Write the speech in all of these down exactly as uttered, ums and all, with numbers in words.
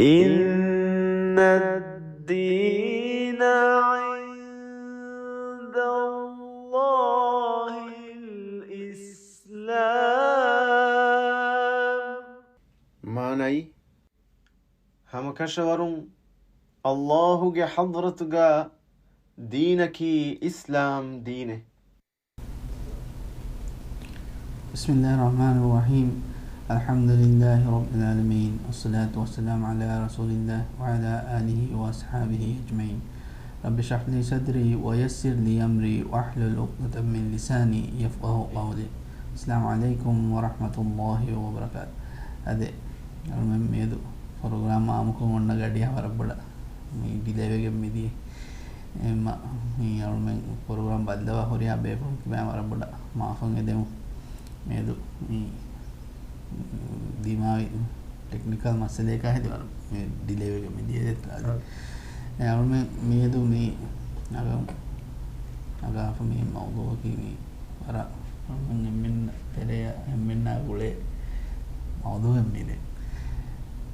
إن الدين عند الله الإسلام. މާނައީ، ހަމަކަށަވަރުން ﷲ ގެ ޙަޟްރަތުގަ ދީނަކީ އިސްލާމް ދީނެއް. بسم الله الرحمن الرحيم. الحمد لله رب العالمين، والصلاة والسلام على رسول الله وعلى آله وأصحابه أجمعين. رب اشرح لي صدري ويسر لي أمري واحلل عقدة من لساني يفقهوا قولي. السلام عليكم ورحمة الله وبركاته. އަދި އަޅުމެން މިއަދު ޕްރޮގްރާމް އާއްމުކޮށް އޮންނަ ގަޑިއަށް ވަރަށް ބޮޑަށް މި ޑިލޭވެގެން މިދިޔަ. އެހެންމަ މި އަޅުމެން ޕްރޮގްރާމް ބައްލަވާ ހުރިހާ ބޭފުޅުން ކިބައިން ވަރަށް ބޮޑަށް މާފަށް އެދެމު. މިއަދު މި ދިމާވި ޓެކްނިކަލް މައްސަލައަކާ ހެދި ވަރަށް މި ޑިލޭވެގެން މިދިޔަ. އާ. އެ އަޅުމެން މިއަދު މި ނަގަ-، ނަގާފަ މި މައުޟޫއަކީ މި ވަރަށް އަޅުމެން އެންމެން ތެރެއަށް އެންމެންނާ ގުޅޭ މައުޟޫއެއް މިދެން.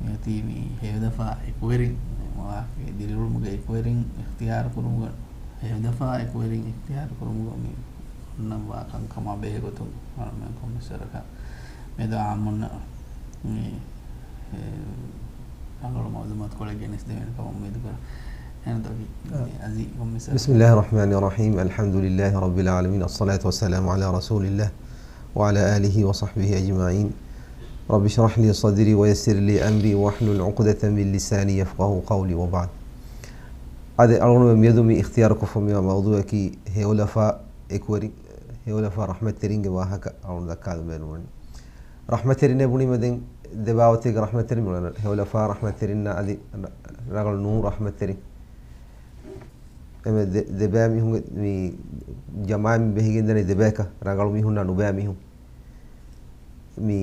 މިއޮތީ މި ހެޔޮދަފާ އެކުވެރިން، ދިރިއުޅުމުގެ އެކުވެރިން އިޚްތިޔާރު ކުރުމުގަ، ހެޔޮދަފާ އެކުވެރިން އިޚްތިޔާރު ކުރުމުގަ މި އޮންނަންވާ ކަންކަމާ ބެހޭގޮތުން އަޅުމެން ކޮންމެސް ވަރަކަށް މެދު އާއްމުންނަށް މި، އެ، ރަނގަޅު މައުލޫމާތުކޮޅެއް ގެނެސްދެވޭނެ ކަމަށް އުއްމީދު ކުރަން. އެހެން ތަކި، އާ. އަޒީ ކޮންމެސް ވަރަކަށް. بسم الله الرحمن الرحيم. الحمد لله رب العالمين. الصلاة والسلام على رسول الله وعلى آله وصحبه أجمعين. رب اشرح لي صدري ويسر لي أمري واحلل عقدة من لساني يفقهوا قولي وبعد. އަދި އަޅުގަނޑުމެން މިއަދު މި އިޚްތިޔާރުކޮށްފަ މިވާ މައުޟޫއަކީ ހެޔޮލަފާ އެކުވެރިން، ހެޔޮލަފާ ރަޙްމަތްތެރިންގެ ވާހަކަ އަޅުގަނޑު ދައްކާލަން ބޭނުންވަނީ. ރަޙްމަތްތެރިންނޭ ބުނީމަ ދެން ދެބާވަތެއްގެ ރަޙްމަތްތެރިން ބުނަން. ހެޔޮލަފާ ރަޙްމަތްތެރިންނާ އަދި ރަ-، ރަނގަޅު ނޫން ރަޙްމަތްތެރިން. އެމެ ދެ-، ދެބައި މީހުންގެ މި ޖަމާއިން ބެހިގެންދަނީ ދެބަޔަކަށް، ރަނގަޅު މީހުންނާ ނުބައި މީހުން. މި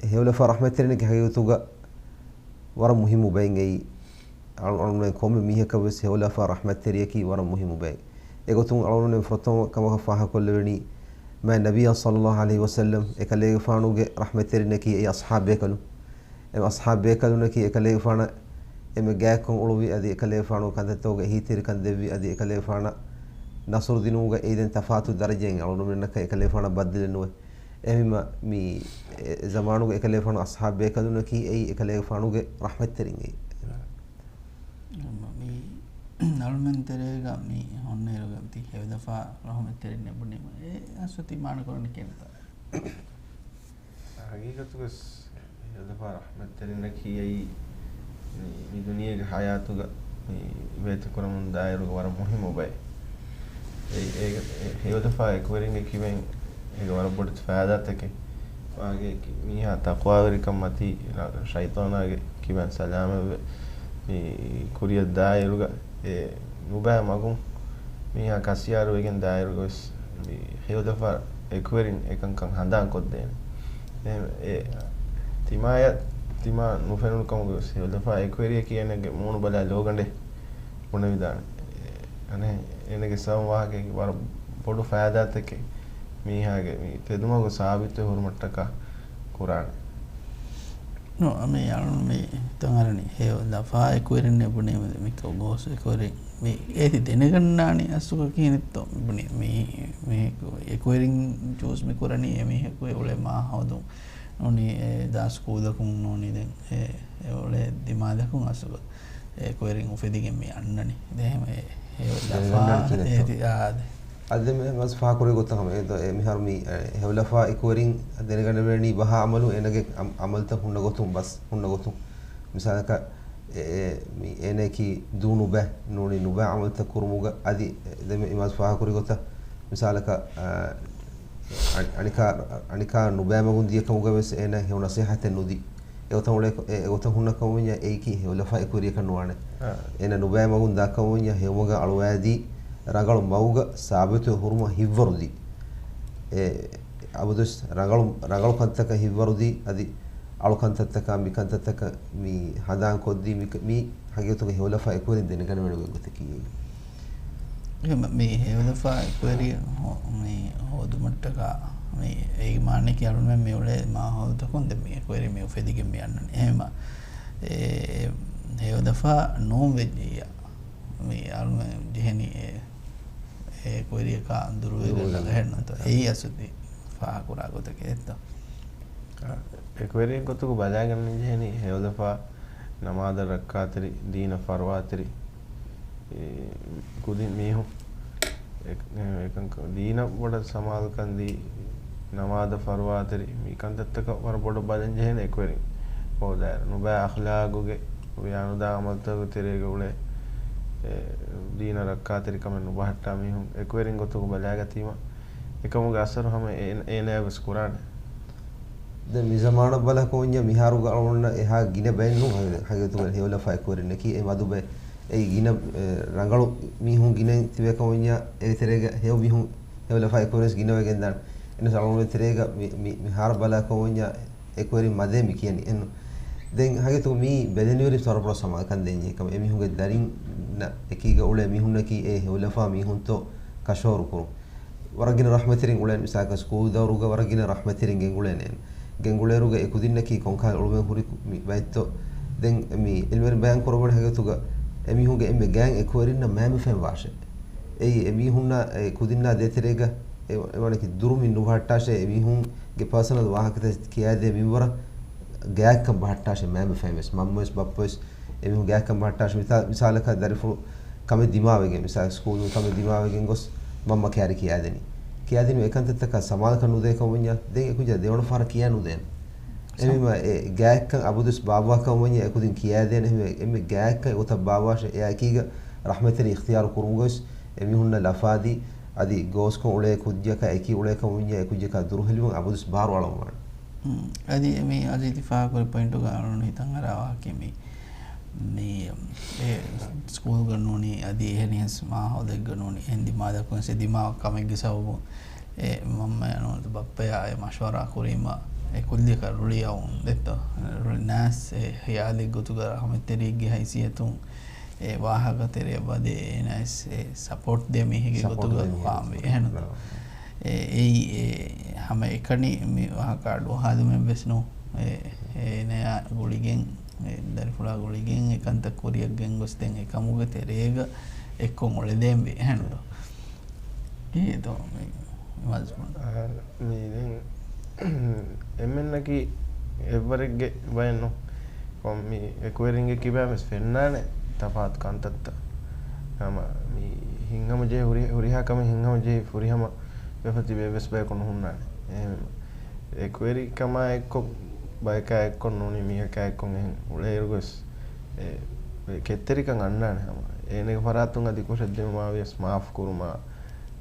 ހެޔޮލަފާ ރަޙްމަތްތެރިންގެ ހަގީގަތުގަ ވަރަށް މުހިއްމު ބައެއް އެއީ. އަޅު-، އަޅުގަނޑުމެން ކޮންމެ މީހަކަށް ވެސް ހެޔޮލަފާ ރަޙްމަތްތެރިޔަކީ ވަރަށް މުހިއްމު ބައެއް. އެގޮތުން އަޅުގަނޑުމެން ފުރަތަމަ ކަމަކަށް ފާހަގަކޮށްލެވެނީ، މާތް ނަބިއްޔާ ޞައްލައްލާހު ޢަލައިހި ވަސައްލަމް އެކަލޭގެފާނުގެ ރަޙްމަތްތެރިންނަކީ އެ އަޞްޙާބު ބޭކަލުން. އެ އަޞްޙާބު ބޭކަލުންނަކީ އެކަލޭގެފާނަށް އެންމެ ގާތްކޮށް އުޅުއްވި އަދި އެކަލޭގެފާނުގެ ކަންތައްތަކުގެ އެހީތެރިކަން ދެއްވި އަދި އެކަލޭގެފާނަށް ނަޞްރު ދިނުމުގަ އެއީ ދެން ތަފާތު ދަރަޖައެއް. އަޅުގަނޑުމެންނަކަށް އެކަލޭގެފާނަށް ބައްދަލެއް ނުވޭ. އެހެންވީމަ މި އެ ޒަމާނުގެ އެކަލޭގެފާނު އަޞްޙާބު ބޭކަލުންނަކީ އެއީ އެކަލޭގެފާނުގެ ރަޙްމަތްތެރިން އެއީ. މި އަޅުމެން ތެރޭގަ މި ހޮންނައިރުގަ ތި ހެޔޮލަފާ ރަޙްމަތްތެރިންނޭ ބުނީމަ އެ އަސްލު ތި މާނަ ކުރަނީ ކިހިނެއްތަ؟ ހަގީގަތުގަސް ހެޔޮލަފާ ރަޙްމަތްތެރިންނަކީ އެއީ މި، މި ދުނިޔޭގެ ޙަޔާތުގަ މި އިވޭތަ ކުރަމުން ދާއިރުގަ ވަރަށް މުހިއްމު ބައެއް. އެ، އޭގެ، އެ ހެޔޮލަފާ އެކުވެރިންގެ ކިބައިން އޭގެ ވަރަށް ބޮޑެތި ފައިދާތަކެއް. ވާގެ ކި-، މީހާ ތަޤްވާވެރިކަން މަތީ ޝައިޠާނާގެ ކިބައިން ސަލާމަތްވެ، މި ކުރިއަށް ދާއިރުގަ އެ ނުބައި މަގުން މީހާ ކަސިޔާރުވެގެން ދާއިރުގަވެސް މި ހެޔޮލަފާ އެކުވެރިން އެކަންކަން ހަނދާން ކޮށްދޭނެ. އެ، އެ ތިމާޔަށް ތިމާ ނުފެނުނު ކަމުގަވެސް ހެޔޮލަފާ އެކުވެރިޔަކީ އޭނަގެ މޫނު ބަލާ ލޯގަނޑެއް ބުނެވިދާނެ. އަނެ، އޭނަގެ ސަބަބުން ވާހަކައަކީ ވަރަށް ބޮޑު ފައިދާތަކެއް މީހާގެ މި ތެދުމަގު ސާބިތުވެ ހުރުމަށްޓަކާ ކުރާނެ. ނޫން، މި އަޅުން މި ތަނގަރަނި ހެޔޮލަފާ އެކުވެރިންނޭ ބުނީމަ މި ގޯސް އެކުވެރިން މި އޭތި ދެނެގަންނާނީ އަސްލުގަ ކިހިނެއްތޯ ބުނީ މި، މީހަކު އެކުވެރިން ޗޫސް މި ކުރަނީ އެ މީހަކު އެ އުޅޭ މާހައުލު ނޫނީ އެ ދާ ސްކޫލަކުން ނޫނީ ދެން އެ، އެ އުޅޭ ދިމާލަކުން އަސްލު އެ ކުވެރިން އުފެދިގެން މި އަންނަނީ. ދެން އެ ހެޔޮލަފާ ދެން އަންނަނީ ކިހިނެއްތޯ؟ އޭތި، އާ، ދެ. އަދި މި މަސް ފާހަގަކުރި ގޮތަށް ހަމަ އެ ދޯ، އެ މިހާރު މި، އެ، ހެޔޮލަފާ އެކުވެރިން ދެނެގަނެވޭނީ ބަހާ ޢަމަލު އޭނަގެ ޢަމް-، ޢަމަލުތައް ހުންނަ ގޮތުން ބަސް، ހުންނަ ގޮތުން. މިސާލަކަށް އެ، އެ، މި އޭނައަކީ ދޫ ނުބައި ނޫނީ ނުބައި ޢަމަލުތައް ކުރުމުގަ އަދި، އެ، ދެ މި މަސް ފާހަގަކުރި ގޮތަށް މިސާލަކަށް، އަ، އަ-، އަނިކާ، އަނިކާ ނުބައި މަގުން ދިޔަ ކަމުގަވެސް އޭނަ ހެޔޮ ނަސޭހަތެއް ނުދީ. އެގޮތަށް އުޅޭ، އެ، އެގޮތަށް ހުންނަ ކަމަށް ވަންޏާ އެއީކީ ހެޔޮލަފާ އެކުވެރިޔަކަށް ނުވާނެ. އާ. އޭނަ ނުބައި މަގުން ދާ ކަމަށް ވަންޏާ ހެޔޮމަގަށް އަޅުވައިދީ، ރަނގަޅު މަގުގަ ސާބިތުވެ ހުރުމަށް ހިތްވަރުދީ. އެ، އަބަދުވެސް ރަނގަޅު، ރަނގަޅު ކަންތަކަށް ހިތްވަރުދީ، އަދި އަޅު ކަންތައްތަކާ މި ކަންތައްތަކަށް މި ހަނދާން ކޮށްދީ، މި، މި ހަގީގަތުގަ ހެޔޮލަފާ އެކުވެރިން ދެނެގަނެވޭނެ ގޮތަކީ. އެހެން މި ހެޔޮލަފާ އެކުވެރި ހޯ-، މި ހޯދުމަށްޓަކާ، މި އޭގެ މާނައަކީ އަޅުމެން މި އުޅޭ މާހައުލުތަކުން ދެން މި އެކުވެރި މި އުފެދިގެން މި އަންނަނީ. އެހެންމަ، އެ، ހެޔޮލަފާ ނޫން ވެއްޖިއްޔާ މި އަޅުމެން ޖެހެނީ އެ އެކުވެރިޔަކާ ދުރުވެގެން ދުރުވެގެން. އެހެންނުތޯ؟ އެއީ އަސުލީ ފާހަގަކުރާ ގޮތަކީ އެއްތޯ؟ އެކުވެރިއެއް ގޮތުގަ ބަލާގަންނަން ޖެހެނީ ހެޔޮލަފާ ނަމާދަށް ރައްކާތެރި، ދީނަށް ފަރުވާތެރި، އެ، ކުދިން މީހުން އެ-، އެކަން ދީނަށް ބޮޑަށް ސަމާލުކަން ދީ، ނަމާދަށް ފަރުވާތެރި، މި ކަންތައްތަކަށް ވަރަށް ބޮޑަށް ބަލަން ޖެހޭނެ އެކުވެރިން. ހޯދާއިރު ނުބައި އަޚްލާގުގެ ވިޔާނުދާ އަމަލުތަކުގެ ތެރޭގަ އުޅޭ، އެ، ދީނަށް ރައްކާތެރިކަމެއް ނުބަހައްޓާ މީހުން އެކުވެރިން ގޮތުގަ ބަލާގަތީމަ، އެކަމުގެ އަސަރު ހަމަ އޭ-، އޭނަޔާ ވެސް ކުރާނެ. ދެން މި ޒަމާނަށް ބަލާކަމަށް ވަންޏާ މިހާރުގަ އަޅުގަނޑަށް އެހާ ގިނަ ބައެއް ނޫން ހަގީ-، ހަގީގަތުގަ ހެޔޮލަފާ އެކުވެރިންނަކީ އެ މަދު ބައެއް. އެއީ ގިނަ، އެ، ރަނގަޅު މީހުން ގިނައިން ތިބޭކަމަށް ވަންޏާ އޭގެ ތެރޭގަ ހެޔޮ މީހުން ހެޔޮލަފާ އެކުވެރިން ވެސް ގިނަވެގެން ދާނެ. އެހެނަސް އަޅުގަނޑު ތެރޭގަ މި-، މި-، މިހާރު ބަލާކަމަށް ވަންޏާ އެކުވެރިން މަދޭ މި ކިޔަނީ. އެން-، ދެން ހަގީގަތުގަ މީ ބެލެނިވެރި ތަރަބުރަ ސަމާލުކަން ދޭންޖެހޭ ކަމެއް. އެމީހުންގެ ދަރިންނަށް އެކީގަ އުޅޭ މީހުންނަކީ އެ ހެޔޮލަފާ މީހުންތޯ ކަށަވަރު ކުރުން. ވަރަށް ގިނަ ރަޙްމަތްތެރިން އުޅޭނެ. މިސާލަކަށް ސްކޫލް ދައުރުގަ ވަރަށް ގިނަ ރަޙްމަތްތެރިން ގެންގުޅޭނެ. ގެންގުޅޭއިރުގަ އެ ކުދިންނަކީ ކޮންކަހަލަ އުޅުމެއް ހުރި ކު-، މި ބައެއްތޯ. ދެން މި އިލްމުވެރިން ބަޔާން ކުރައްވަނީ ހަގީގަތުގަ އެމީހުންގެ އެންމެ ގާތް އެކުވެރިންނަށް މައިމެފައިން ވާށޭ. އެއީ އެމީހުންނާ އެ ކުދިންނާ ދޭތެރޭގަ އެ-، އެވަނަކީ ދުރުމިން ނުބަހައްޓާށޭ، އެމީހުންގެ ޕާސަނަލް ވާހަކަތައް ކިޔާދޭ މިންވަރަށް ގާތްކަން ބަހައްޓާށޭ މައިމެފައިން ވެސް. މަންމަވެސް ބައްޕަވެސް އެމީހުން ގާތްކަން ބަހައްޓާށޭ. މިތާ-، މިސާލަކަށް ދަރިފުޅު ކަމެއް ދިމާވެގެން، މިސާލަކަށް ސްކޫލުން ކަމެއް ދިމާވެގެން ގޮސް މަންމަ ކައިރި ކިޔާދެނީ. ކިޔާދިނު އެކަންތައްތަކަށް ސަމާލުކަން ނުދޭކަމަށް ވަންޏާ، ދެން އެކުއްޖާ ދެވަނަ ފަހަރަށް ކިޔާ ނުދޭނެ. އެހެންވީމަ އެ ގާތްކަން އަބަދުވެސް ބާއްވާކަމަށް ވަންޏާ އެކުދިން ކިޔާދޭނެ. އެހެންވެ އެންމެ ގާތްކަން އެގޮތަށް ބާއްވާށޭ. އެއާ އެކީގަ ރަޙްމަތްތެރިން އިޚްތިޔާރު ކުރުމުގަވެސް އެމީހުންނަށް ލަފާދީ، އަދި ގޯސްކޮށް އުޅޭ ކުއްޖަކާ އެކީ އުޅޭކަމަށް ވަންޏާ އެކުއްޖަކާ ދުރުހެލިވުން އަބަދުވެސް ބާރު އަޅަންވާނެ. އުން. އަދި މި އަޒީޒް ތި ފާހަގަކުރި ޕޮއިންޓުގަ އަޅުގަނޑު ހިތަށް އަރާ ވާހަކައެއް މި، މި އެ ސްކޫލްގަ ނޫނީ އަދި އެހެނިހެން މާހައުލެއްގަ ނޫނީ އެހެން ދިމާލަކުން ސެ ދިމާ ކަމެއްގެ ސަބަބުން އެ މަންމަޔާ ނޫން ބައްޕަޔާ އެ މަޝްވަރާ ކުރީމަ އެ ކުއްލިއަކަށް ރުޅިއައުން ދެއްތޯ؟ ރުޅި ނާސް އެ ޚިޔާލެއް ގޮތުގަ ރަޙްމަތްތެރިއެއްގެ ހައިސިއްޔަތުން އެ ވާހަކަ ތެރެއަށް ވަދެ އޭނައަސް އެ ސަޕޯޓް ދޭ މީހެއްގެ ސަޕޯޓް ގޮތުގަ ދޭ މީހެއްގެ ވާންވީ. ގޮތުގަ. އެހެން އެ، އެއީ އެ ހަމަ އެކަނި މި ވާހަކަ އަޑުއަހާލުމެއް ވެސް ނޫ. އެ، އޭނަޔާ ގުޅިގެން، އެ ދަރިފުޅާ ގުޅިގެން އެކަންތައް ކުރިއަށް ގެންގޮސްދޭން އެކަމުގެ ތެރޭގަ އެއްކޮށް އުޅެދޭންވީ. އެހެންތޯ؟ އެހެންތޯ މި މަޒްމޫން. އާ، މި ދެން އެންމެންނަކީ އެއްވަރެއްގެ ބައެއް ނޫން. ކޮން މި އެކުވެރިންގެ ކިބައިން ވެސް ފެންނާނެ ތަފާތު ކަންތައްތައް. ހަމަ މި ހިތްހަމަޖެހި ހުރި-، ހުރިހާ ކަމެއް ހިތްހަމަޖެހި ފުރިހަމަ ވެފަ ތިބޭ ވެސް ބަޔަކު ނުހުންނާނެ. އެހެންވީމަ އެކުވެރިކަމާ އެއްކޮށް، ބަޔަކާ އެއްކޮށް ނޫނީ މީހަކާ އެއްކޮށް އެހެން އުޅޭއިރު ވެސް، އެ، ކެތްތެރިކަން އަންނާނެ ހަމަ. އޭނަގެ ފަރާތުން އަދި ކުށެއް ދިމުމާ ވިޔަސް މާފު ކުރުމާ،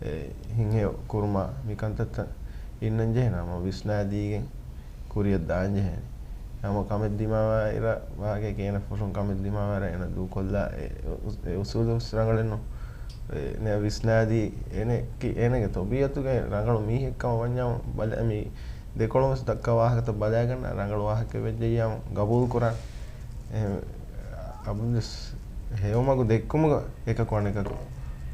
އެ، ހިތްހެޔޮ ކުރުމާ މި ކަންތައްތައް އިންނަން ޖެހޭނެ ހަމަ ވިސްނާދީގެން ކުރިއަށް ދާން ޖެހޭނެ. ހަމަ ކަމެއް ދިމާވާއިރަށް ވާހަކައެއް އޭނަ ފުށުން ކަމެއް ދިމާވާއިރަށް އޭނަ ދޫކޮށްލާ އެ އުސް-، އެ އުސޫލު ވެސް ރަނގަޅެއް ނޫން. އޭނަ ވިސްނާދީ އޭނަ ކި-، އޭނަގެ ތޮބީއަތުގެ ރަނގަޅު މީހެއްކަމަށް ވަންޏާ ބަލަ-، މި ދެކޮޅުން ވެސް ދައްކާ ވާހަކަތައް ބަލާގަންނަ ރަނގަޅު ވާހަކައެއް ވެއްޖެއްޔާ ގަބޫލު ކުރާނެ. އެހެން އަބަދުވެސް ހެޔޮމަގު ދެއްކުމުގަ އެކަކު އަނެކަކު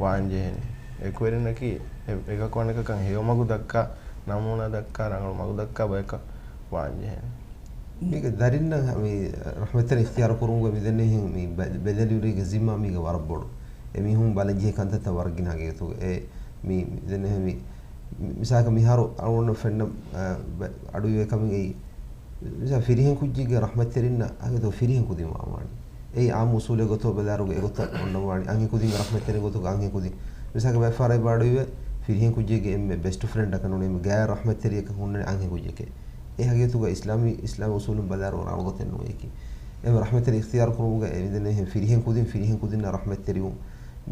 ވާން ޖެހޭނެ. އެކުވެރިންނަކީ އެ-، އެކަކު އަނެކަކަށް ހެޔޮމަގު ދައްކާ، ނަމޫނާ ދައްކާ، ރަނގަޅު މަގު ދައްކާ ބަޔަކަށް ވާން ޖެހޭނެ. މީގެ ދަރިންނަށް މި ރަޙްމަތްތެރިން އިޚްތިޔާރު ކުރުމުގަ މި ދެންނެވި މި ބެ-، ބެލެނިވެރިންގެ ޒިންމާ މީގެ ވަރަށް ބޮޑު. އެމީހުން ބަލަންޖެހޭ ކަންތައްތައް ވަރަށް ގިނަ ހަގީގަތުގަ. އެ މި، މި ދެންނެވި މި، މި، މިސާލަކަށް މިހާރު އަޅުގަނޑަށް ފެންނަ، އަ، ބަ-، އަޑުއިވޭ ކަމެއް އެއީ، މިސާ ފިރިހެން ކުއްޖެއްގެ ރަޙްމަތްތެރިންނަށް ހަގީގަތުގަ ފިރިހެން ކުދިން ވާން ވާނީ. އެއީ އާއްމު އުސޫލެއް ގޮތުގަ ބަލާއިރު އެގޮތަށް އޮންނަން ވާނީ. އަންހެން ކުދިންގެ ރަޙްމަތްތެރިން ގޮތުގަ އަންހެން ކުދިން. މިސާލަކަށް ބައެއް ފަހަރަށް އެބަ އަޑުއިވޭ ފިރިހެން ކުއްޖެއްގެ އެންމެ ބެސްޓް ފްރެންޑަކަށް ނޫނީ އެންމެ ގާތް ރަޙްމަތްތެރިޔަކަށް ހުންނަނީ އަންހެން ކުއްޖެކޭ. އެ ހަގީގަތުގަ އިސްލާމީ، އިސްލާމީ އުސޫލުން ބަލާއިރު ވަރަށް އަޅުގަތެއް ނޫން އެކީ. އެ ރަޙްމަތްތެރިން އިޚްތިޔާރު ކުރުމުގަ އެ މިދެންނެވި ފިރިހެން ކުދިން، ފިރިހެން ކުދިންނަށް ރަޙްމަތްތެރިވުން،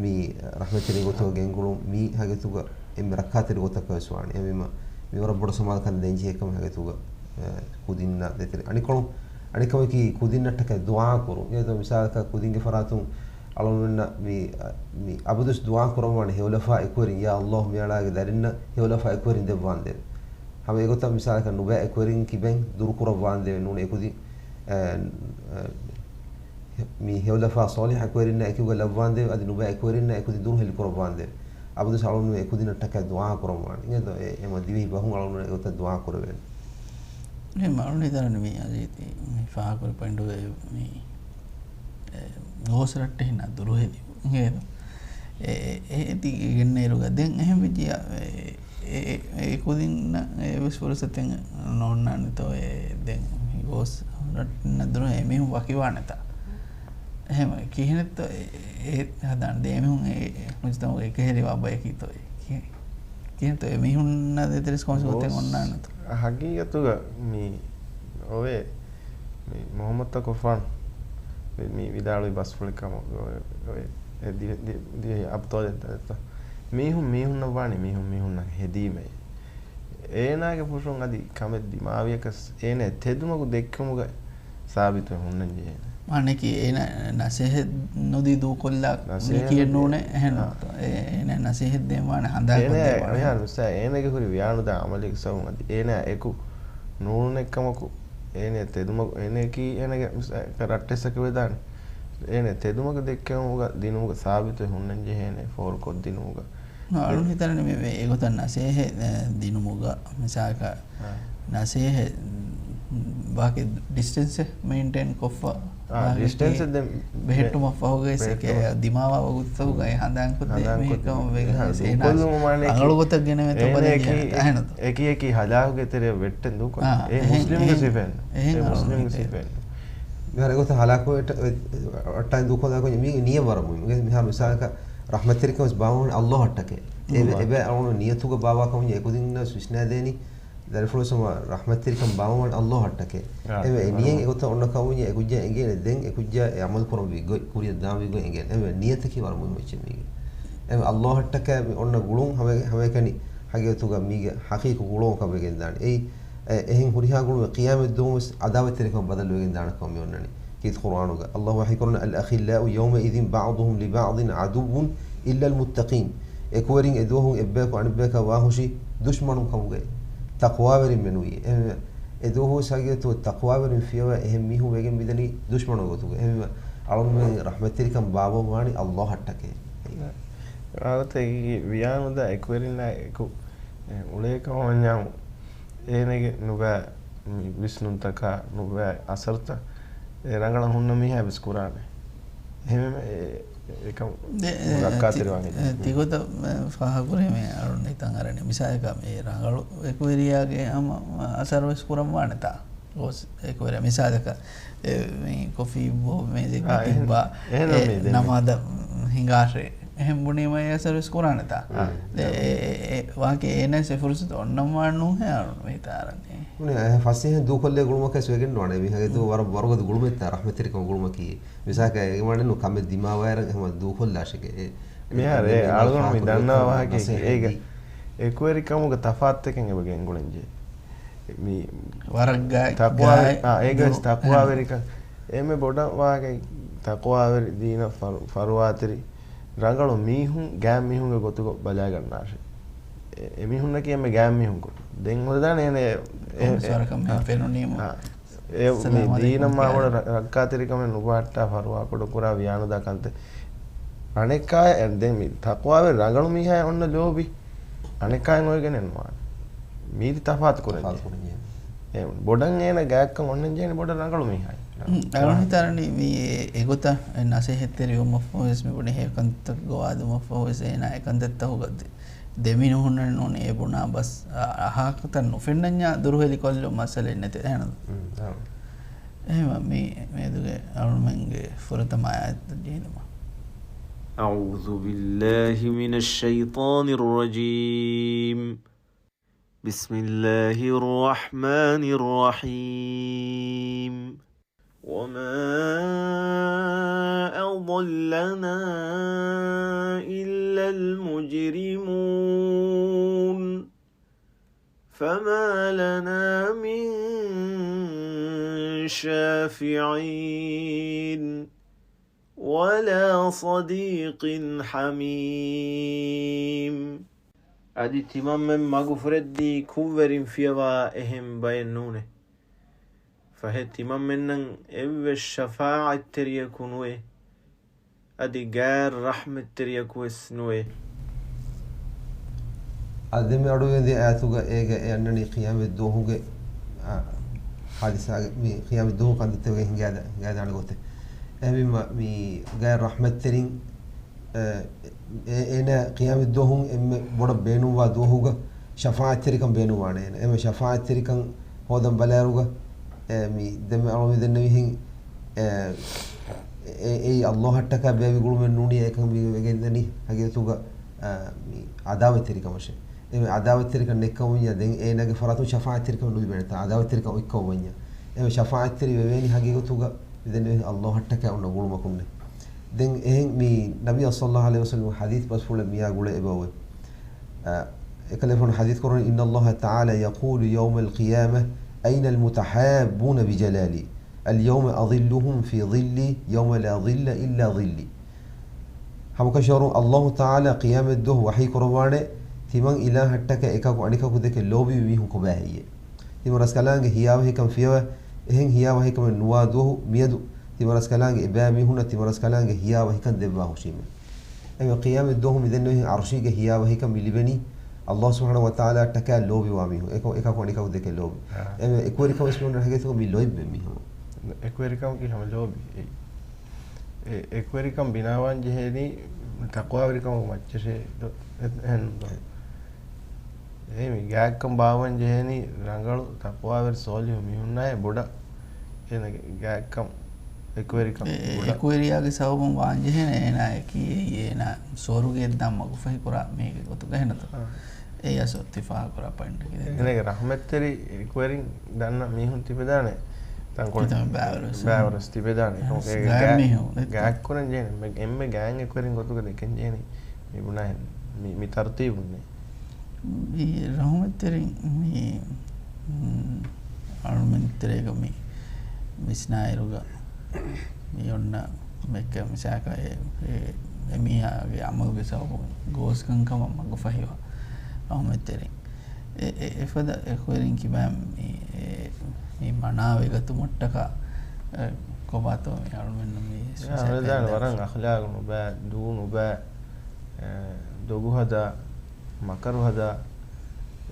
މި ރަޙްމަތްތެރިން ގޮތުގަ ގެންގުޅުން، މި ހަގީގަތުގަ އެންމެ ރައްކާތެރި ގޮތަކަށް ވެސް ވާނެ. އެހެންވީމަ މި ވަރަށް ބޮޑަށް ސަމާލުކަން ދޭން ޖެހޭ ކަމެއް ހަގީގަތުގަ، އެ، ކުދިންނަށް ދޭތެރޭ. އަނެއްކޮޅު، އަނެއްކަމަކީ ކުދިންނަށްޓަކައި ދުޢާ ކުރުން. އެ މިސާލަކަށް ކުދިންގެ ފަރާތުން އަޅުގަނޑުމެންނަށް މި، މި އަބަދުވެސް ދުޢާ ކުރަން ވާނެ ހެޔޮލަފާ އެކުވެރިން، ޔާ ﷲ މިއަޅާގެ ދަރިންނަށް ހެޔޮލަފާ އެކުވެރިން ދެއްވާނދޭވެ. ހަމަ އެގޮތަށް މިސާލަކަށް ނުބައި އެކުވެރިން ކިބައިން ދުރުކުރައްވާނދޭވެ ނޫނީ އެކުދިން، އެ، އެ، މި ހެޔޮލަފާ ޞާލިޙް އެކުވެރިންނާ އެކުގަ ލައްވާނދޭވެ، އަދި ނުބައި އެކުވެރިންނާ އެކުދިން ދުރުހެލި ކުރައްވާނދޭވެ. އަބަދުވެސް އަޅުގަނޑު އެކުދިންނަށްޓަކައި ދުޢާ ކުރަން ވާނެ. އިނގޭތޯ؟ އެ، އެމަ ދިވެހި ބަހުން އަޅުގަނޑު އެގޮތަށް ދުޢާ ކުރެވޭނެ. އެ މަ އަޅުގަނޑު ހިތަށް އަރަނީ މި އަޒީޒް މި ފާހަގަކުރި ޕޮއިންޓުގައި މި، އެ، ގޯސް ރައްޓެހިންނާ ދުރުހެލި. އެ، އެ، އެ، ތި ގެންނައިރުގަ ދެން އެހެން ވެއްޖިއްޔާ، އެ، އެ، އެ، އެ ކުދިންނަށް އެއްވެސް ފުރުސަތެއް ނޯންނާނެތޯ އެ ދެން ގޯސް ރައްޓެހިންނާ ދުރުހެލި އެމީހުން ވަކިވާނެތާ؟ އެހެން ކިހިނެއްތޯ އެ، އެ ހަދާނެ؟ ދެން އެމީހުން އެ މުޖުތަމަޢުގެ އެކަހެރިވާ ބަޔަކީތޯ އެ ކި-، ކިހިނެއްތޯ އެމީހުންނާ ދޭތެރޭސް ކޮންމެސް ގޮތެއް ގޯސް އޮންނާނެތޯ؟ ހަގީގަތުގަ މި އޮވޭ. މި މުޙައްމަދުތަކު ފާން މި، މި ވިދާޅުވި ބަސްފުޅެއް ކަމަށް އޮވޭ. އޮވޭ. އެ ދިވެ-، ދި-، ދިވެހި އަބްޠާލެއް ދައްތަ. މީހުން މީހުންނަށް ވާނީ މީހުން މީހުންނަށް ހެދީމޭ. އޭނާގެ ފުށުން އަދި ކަމެއް ދިމާވިޔަކަސް އޭނާ ތެދުމަގު ދެއްކުމުގަ ސާބިތުވެ ހުންނަން ޖެހޭނެ. މާނައަކީ އޭނާ ނަސޭހަތް ނުދީ ދޫކޮށްލާ ނަސޭހަތް މީކީއެއް ނޫނޭ. އެހެން އާ. ނޫންތޯ؟ އޭ، އޭނާ ނަސޭހަތް ދޭން ވާނެ ހަނދާން އޭނާ ކޮށްދޭން ވާނެ. މިހާރު މިސާ އޭނާގެ ހުރި ވިޔާނުދާ އަމަލީގެ ސަބަބުން އަދި އޭނާ އެކު ނޫނުނެއްކަމަކު އޭނާ ތެދުމަގު އޭނާއަކީ އޭނާގެ މިސާ ރައްޓެއްސަކެ ވެދާނެ. އޭނާ ތެދުމަގު ދެއްކެވުމުގަ ދިނުމުގަ ސާބިތުވެ ހުންނަން ޖެހޭނެ ފޯރުކޮށްދިނުމުގަ. އަޅުން ހިތަން މި، މި އެގޮތަށް ނަސޭހަތް، އެ، ދިނުމުގަ މިސާލަކަށް އާ. ނަސޭހަތް ވާހަކަ ޑިސްޓެންސެއް މެއިންޓެއިން ކޮށްފަ އާ، ވާހަކަ ޑިސްޓެންސެއް ދެން ބެހެއްޓުމަށްފަހުގައި ސެކެ ބެހެއްޓުމަށް. ދިމާވާ ވަގުތުތަކުގައި ހަނދާންކޮށްދޭ ހަނދާންކޮށްދޭ. މީހެއްކަމަށް ވެގެން އެހާ، އެސް އޭނާ ދޫކޮށްލުމު މާނައަކީ އަގަޅު ގޮތަށް ގެނެވޭތޯ އޭނާ ބަލަން އެކި، ޖެހޭނެ. އެކި، އެކި އެކި ހަލާކުގެ ތެރެއަށް ވެއްޓެން ދޫކޮށް. އާ، އެ އެހެން، މުސްލިމްގެ އެހެން، ސިފައެއް. އެހެން މުސްލިމްގެ އަޅުން ސިފައެއް. މިހާރު އެގޮތަށް ހަލާކު ވެއްޓ-، ވެ-، ވައްޓާއި ދޫކޮށްލާ ކުންޏެއް މީގެ ނިޔަތް ވަރަށް މުހިންމު. މިހާރު މިސާލަކަށް ރަޙްމަތްތެރިކަން ވެސް ބާވަމުން ﷲ އަށްޓަކޭ. އެ، އެ، އެބަ އަޅުން ނިޔަތުގަ ބާވާ ކަމުން އެކުދިންނަށް ވިސްނާދޭނީ. ދަރިފުޅު ސަމަ ރަޙްމަތްތެރިކަން ބާވަމުން ﷲ އަށްޓަކޭ. އާ، އެމެ އެ އާ. ނިޔަތް އެގޮތަށް އޮންނަ ކަމުން އެ ކުއްޖާ އެނގޭނެ ދެން އެ ކުއްޖާ އެ ޢަމަލު ކުރަންވީ ގޮތް، ކުރިއަށް ދާންވީ ގޮތް އެނގޭނެ. އެމެ ނިޔަތަކީ ވަރަށް މުހިންމު އެއްޗެއް މީގެ. އެމެ ﷲ އަށްޓަކާ މި އޮންނަ ގުޅުން ހަމަ، ހަމައެކަނި ހަގީގަތުގަ މީގެ ޙަޤީޤީ ގުޅުމަކަށް ވެގެންދާނެ. އެއީ، އެ، އެހެން ހުރިހާ ގުޅުމެއް ޤިޔާމަތް ދުވަހުވެސް ޢަދާވަތްތެރިކަމަށް ބަދަލުވެގެން ދާނެ ކަމަށް މި އޮންނަނީ. ކީރިތި ޤުރްއާނުގަ ﷲ ވަޙީކުރަނީ، الأخلاء يومئذ بعضهم لبعض عدو إلا المتقين. އެކުވެރިން އެދުވަހު އެއްބަޔަކު އަނެއްބަޔަކާ ވާހުށީ ދުޝްމަނުން ކަމުގައި. ތަޤްވާވެރިން މެނުވީ. އެ، އެދުވަހު ހަގީގަތުގަ ތަޤްވާވެރިން ފިޔަވާ އެހެން މީހުން ވެގެން މިދަނީ ދުޝްމަނު ގޮތުގަ. އެހެންވެ އަޅުންމެން ރަޙްމަތްތެރިކަން ބާވަން ވާނީ ﷲ އަށްޓަކޭ. އާދަތައް ވިޔާނުދާ އެކުވެރިންނާ އެކު، އެ، އުޅޭ ކަމަށް ވަންޏާ އޭނަގެ ނުބައި މި ވިސްނުންތަކާ ނުބައި އަސަރުތައް އެ ރަނގަޅަށް ހުންނަ މީހާ ވެސް ކުރާނެ. އެހެންވެ އެ، އެކަން ދެ-، އެ، ރައްކާތެރިވާނެ. ތި-، އެ، ތިގޮތަށް، އެ، ފާހަގަކުރީމޭ އަޅުން ހިތަށް އަރަނީ. މިސާލަކަށް މި ރަނގަޅު އެކުވެރިޔާގެ ހަމަ އަސަރު ވެސް ކުރަން ވާނެތާ؟ ގޯސް އެކުވެރިޔާ މިސާލަކަށް، އެ، މި ކޮފީ ބޯ މޭޒެއްގަ އާ، އެހެން، ތިއްބާ، އެހެން އެ، މީ ދެން ނަމާދަށް ހިނގާށޭ. އެހެން ބުނީމަ އެ އަސަރު ވެސް ކުރާނެތާ؟ އާ. އެ، އެ، އެ، ވާކި އޭނަސް އެ ފުރުސަތު އޮންނަން ވާން ނޫހޭ އަޅުން ހިތަށް އަރަނީ. ނޫނޭ، އެ ފަސޭހަ ދޫކޮށްލޭ ގުޅުމަކަސް ވެގެން ނުވާނެ. މި ހަގީގަތުގަ ވަރަށް ވަރުގަދަ ގުޅުމެއްތާ ރަޙްމަތްތެރިކަން ގުޅުމަކީ. މިސާލަކަށް އެ ވަނީ ނު ކަމެއް ދިމާވާއިރަށް ހަމަ ދޫކޮށްލާށެކޭ. އެ، މިހާރު އެ އަޅުގަނޑު މި ދަންނަވާ ވާހަކައެއް އޭގަ އެކުވެރިކަމުގެ ތަފާތުތަކެއް އެބަ ގެންގުޅެންޖެ. މި ވަރަށް ގާތް، ތަޤްވާވެރި-، ގާތް އާ، އޭގަ ވެސް ދު-، ތަޤްވާވެރިކަން. އެންމެ ބޮޑަށް ވާހަކަ ތަޤްވާވެރި ދީނަށް ފަރު-، ފަރުވާތެރި ރަނގަޅު މީހުން ގާތް މީހުންގެ ގޮތުގަ ބަލައިގަންނާށެ. އެ-، އެމީހުންނަކީ އެންމެ ގާތް މީހުން ކޮށް. ދެން ހުރެދާނެ އޭނަ އެ-، އެ-، ކޮންމެސް ވަރަކަށް މީހުން އާ، ފެނުނީމަ. އާ. އެ މި ސަލާމް އަލައިކުމް ދީނަށް މާ ބޮޑަށް ކިޔާ. ރަ-، ރައްކާތެރިކަމެއް ނުބަހައްޓާ ފަރުވާ ކުޑަކުރާ ވިޔާނުދާ ކަންތައް. އަނެއްކާ އެ-، ދެން މި ތަޤްވާވެރި ރަނގަޅު މީހާ އޮންނަ ލޯބި އަނެއްކާއިން އޮވެގެނެއް ނުވާނެ. މީތި ތަފާތު ކުރަންޖެ. ތަފާތު ކުރަންޖެ. އެ ބޮޑަށް އޭނަ ގާތްކަން އޮންނަން ޖެހެނީ ބޮޑަށް ރަނގަޅު މީހާއިން. ހުން، އަޅުން ހިތަށް އަރަނީ މި އެ-، އެގޮތަށް އެ ނަސޭހަތްތެރިވުމަށްފަހުވެސް މި ބުނި ހެޔޮ ކަންތައް ގޮވާދުމަށްފަހުވެސް އޭނާ އެ ކަންތައްތަކުގަ ދެ-، ދެމިނުހުންނެއް ނޫނީ އެ ބުނާ ބަސް އަ-، އަހާކަތައް ނުފެންނަންޏާ ދުރުހެލިކޮށްލުން މައްސަލައެއް ނެތެ އެހެން. ހުން، އާ. އެހެންވީމަ މި މިއަދުގެ އަޅުމެންގެ ފުރަތަމަ އާޔަތްތައް ޖެހިލުމަށް. أعوذ بالله من الشيطان الرجيم. بسم الله الرحمن الرحيم. وما أضلنا إلا المجرمون. فما لنا من شافعين ولا صديق حميم. އަދި ތިމަންމެން މަގުފުރެއްދީ ކުށްވެރިން ފިޔަވާ އެހެން ބައެއް ނޫނޭ. ފަހެ ތިމަންމެންނަށް އެއްވެސް ޝަފާޢަތްތެރިޔަކު ނުވޭ. އަދި ޣައިރު ރަޙްމަތްތެރިޔަކުވެސް ނުވޭ. އަދި މި އަޑުއިވެންދިޔަ އާޔަތުގަ އޭގަ އެ އަންނަނީ ޤިޔާމަތް ދުވަހުގެ، އާ، ޙާދިސާގެ މި ޤިޔާމަތް ދުވަހު ކަންތައްތަކުގެ ހިނގާދާ-، ހިނގާދާނެ ގޮތެއް. އެހެންވީމަ މި ގާތް ރަޙްމަތްތެރިން، އެ، އޭނާ ޤިޔާމަތްދުވަހު އެންމެ ބޮޑަށް ބޭނުންވާ ދުވަހުގަ ޝަފާޢަތްތެރިކަން ބޭނުންވާނެ އޭނަ. އެންމެ ޝަފާޢަތްތެރިކަން ހޯދަން ބަލާއިރުގަ، އެ، މި ދެންމެ އަޅުމެ ދެންނެވިހެން، އެ، އެ، އެއީ ﷲ އަށްޓަކާ ބޭއްވި ގުޅުމެއް ނޫނީ އެކަން މި ވެގެންދަނީ ހަގީގަތުގަ، އެ، މި ޢަދާވަތްތެރިކަމަށޭ. އެންމެ ޢަދާވަތްތެރިކަން ނެތްކަމުންޏާ ދެން އޭނާގެ ފަރާތުން ޝަފާޢަތްތެރިކަން ނުލިބޭނެތާ ޢަދާވަތްތެރިކަން އޮތްކަމުންޏާ. އެންމެ ޝަފާޢަތްތެރި ވެވޭނީ ހަގީގަތުގަ މިދެންނެވިހެން ﷲ އަށްޓަކާ އޮންނަ ގުޅުމަކުންނޭ. ދެން އެހެން މި ނަބިއްޔާ ޞައްލައްލާހު ޢަލައިހި ވަސައްލަމް ޙަދީޘް ބަސްފުޅެއް މިއާ ގުޅޭ އެބައޮތް. އެކަލޭފާނު ޙަދީޘް ކުރަނީ، إن الله تعالى يقول يوم القيامة أين المتحابون بجلالي اليوم أظلهم في ظلي يوم لا ظل إلا ظلي. ހަމަކަށަވަރުން ﷲ ތަޢާލާ ޤިޔާމަތްދުވަހު ވަޙީ ކުރައްވާނެ، ތިމަން އިލާހަށްޓަކާ އެކަކު އަނެކަކު ދެކެ ލޯބިވި މީހުން ކޮބާހެއްޔޭ؟ ތިމަން ރަސްކަލާނގެ ހިޔާވަހިކަން ފިޔަވަ، އެހެން ހިޔާވަހިކަމެއް ނުވާ ދުވަހު މިއަދު ތިމަން ރަސްކަލާނގެ އެބައިމީހުންނަށް ތިމަން ރަސްކަލާނގެ ހިޔާވަހިކަން ދެއްވާ ހުށީމޭ. އެމެ ޤިޔާމަތްދުވަހު މިދެންނެވިހެން ޢަރުޝީގެ ހިޔާވަހިކަން މި ލިބެނީ ﷲ ސުބްޙާނަހޫ ވަތަޢާލާއަށްޓަކާ ލޯބިވާ މީހުން، އެކަ-، އެކަކު އަނެކަކު ދެކެ ލޯބި. އާ. އެމެ އެކުވެރިކަމަށް ވެސް މި އޮންނަ ހަގީގަތުގަ މި ލޯތްބެއް މީހުން. އެކުވެރިކަމަކީ ހަމަ ލޯބި. އެ، އެ، އެކުވެރިކަން ބިނާވާން ޖެހޭނީ ތަޤްވާވެރިކަމުގެ މައްޗަށޭ ދޯ؟ އެ، އެހެން ދޯ؟ އެ. އެ މި ގާތްކަން ބާއްވަން ޖެހޭނީ ރަނގަޅު ތަޤްވާވެރި ސޯލިހު މީހުންނާއި ބޮޑަށް އޭނަގެ ގާތްކަން އެކުވެރިކަން އެ، އެ، ބޮޑަށް. އެކުވެރިޔާގެ ސަބަބުން ވާން ޖެހޭނެ އޭނާއަކީ އެއީ އޭނާ ސުވަރުގެއަށް ދާން މަގުފަހި ކުރާ މީހެއްގެ ގޮތުގަ އެހެންތޯ؟ އާ. އެ އަސް އިތްތިފާޤު ކުރާ ޕޮއިންޓަކީ ދެން. އޭނަގެ ރަޙްމަތްތެރި އެކުވެރިން ދަންނަ މީހުން ތިބެދާނެ. ތަންކޮޅެއް ކިތަންމެ ބައިވަރު ވެސް ބައިވަރު ވެސް ތިބެދާނެ. އެ، އެކަމަކު އެ ގާތް ގާތް، މީހުން ދެއްތޯ؟ ގާތް ކުރަން ޖެހޭނެ. އެންމެ ގާތް އެކުވެރިން ގޮތުގަ ދެކެން ޖެހޭނީ. މި ބުނާ ހެން. މި، މި ތަރުތީބުންނޭ. މި ރަޙުމަތްތެރިން މި، މް، އަޅުމެން ތެރޭގަ މި ވިސްނާއިރުގަ މި އޮންނަ މެއްކަ މިސާކަށް އެ، އެ، އެ މީހާގެ އަމަލުގެ ސަބަބުން ގޯސް ކަންކަމަށް މަގުފަހިވާ ރަޙުމަތްތެރިން. އެ، އެ، އެފަދަ އެކުވެރިން ކިބާ މި، އެ، މި މަނާވެގަތުމަށްޓަކާ، އެ، ކޮބާތޯ މި އަޅުމެންނަށް މި އެ، ސޮސައިޓީ އަޅުމެން ދާނެ ވަރަށް އަޚްލާގު ނުބައި، ދޫ ނުބައި، އެ، ދޮގު ހަދާ، މަކަރު ހަދާ،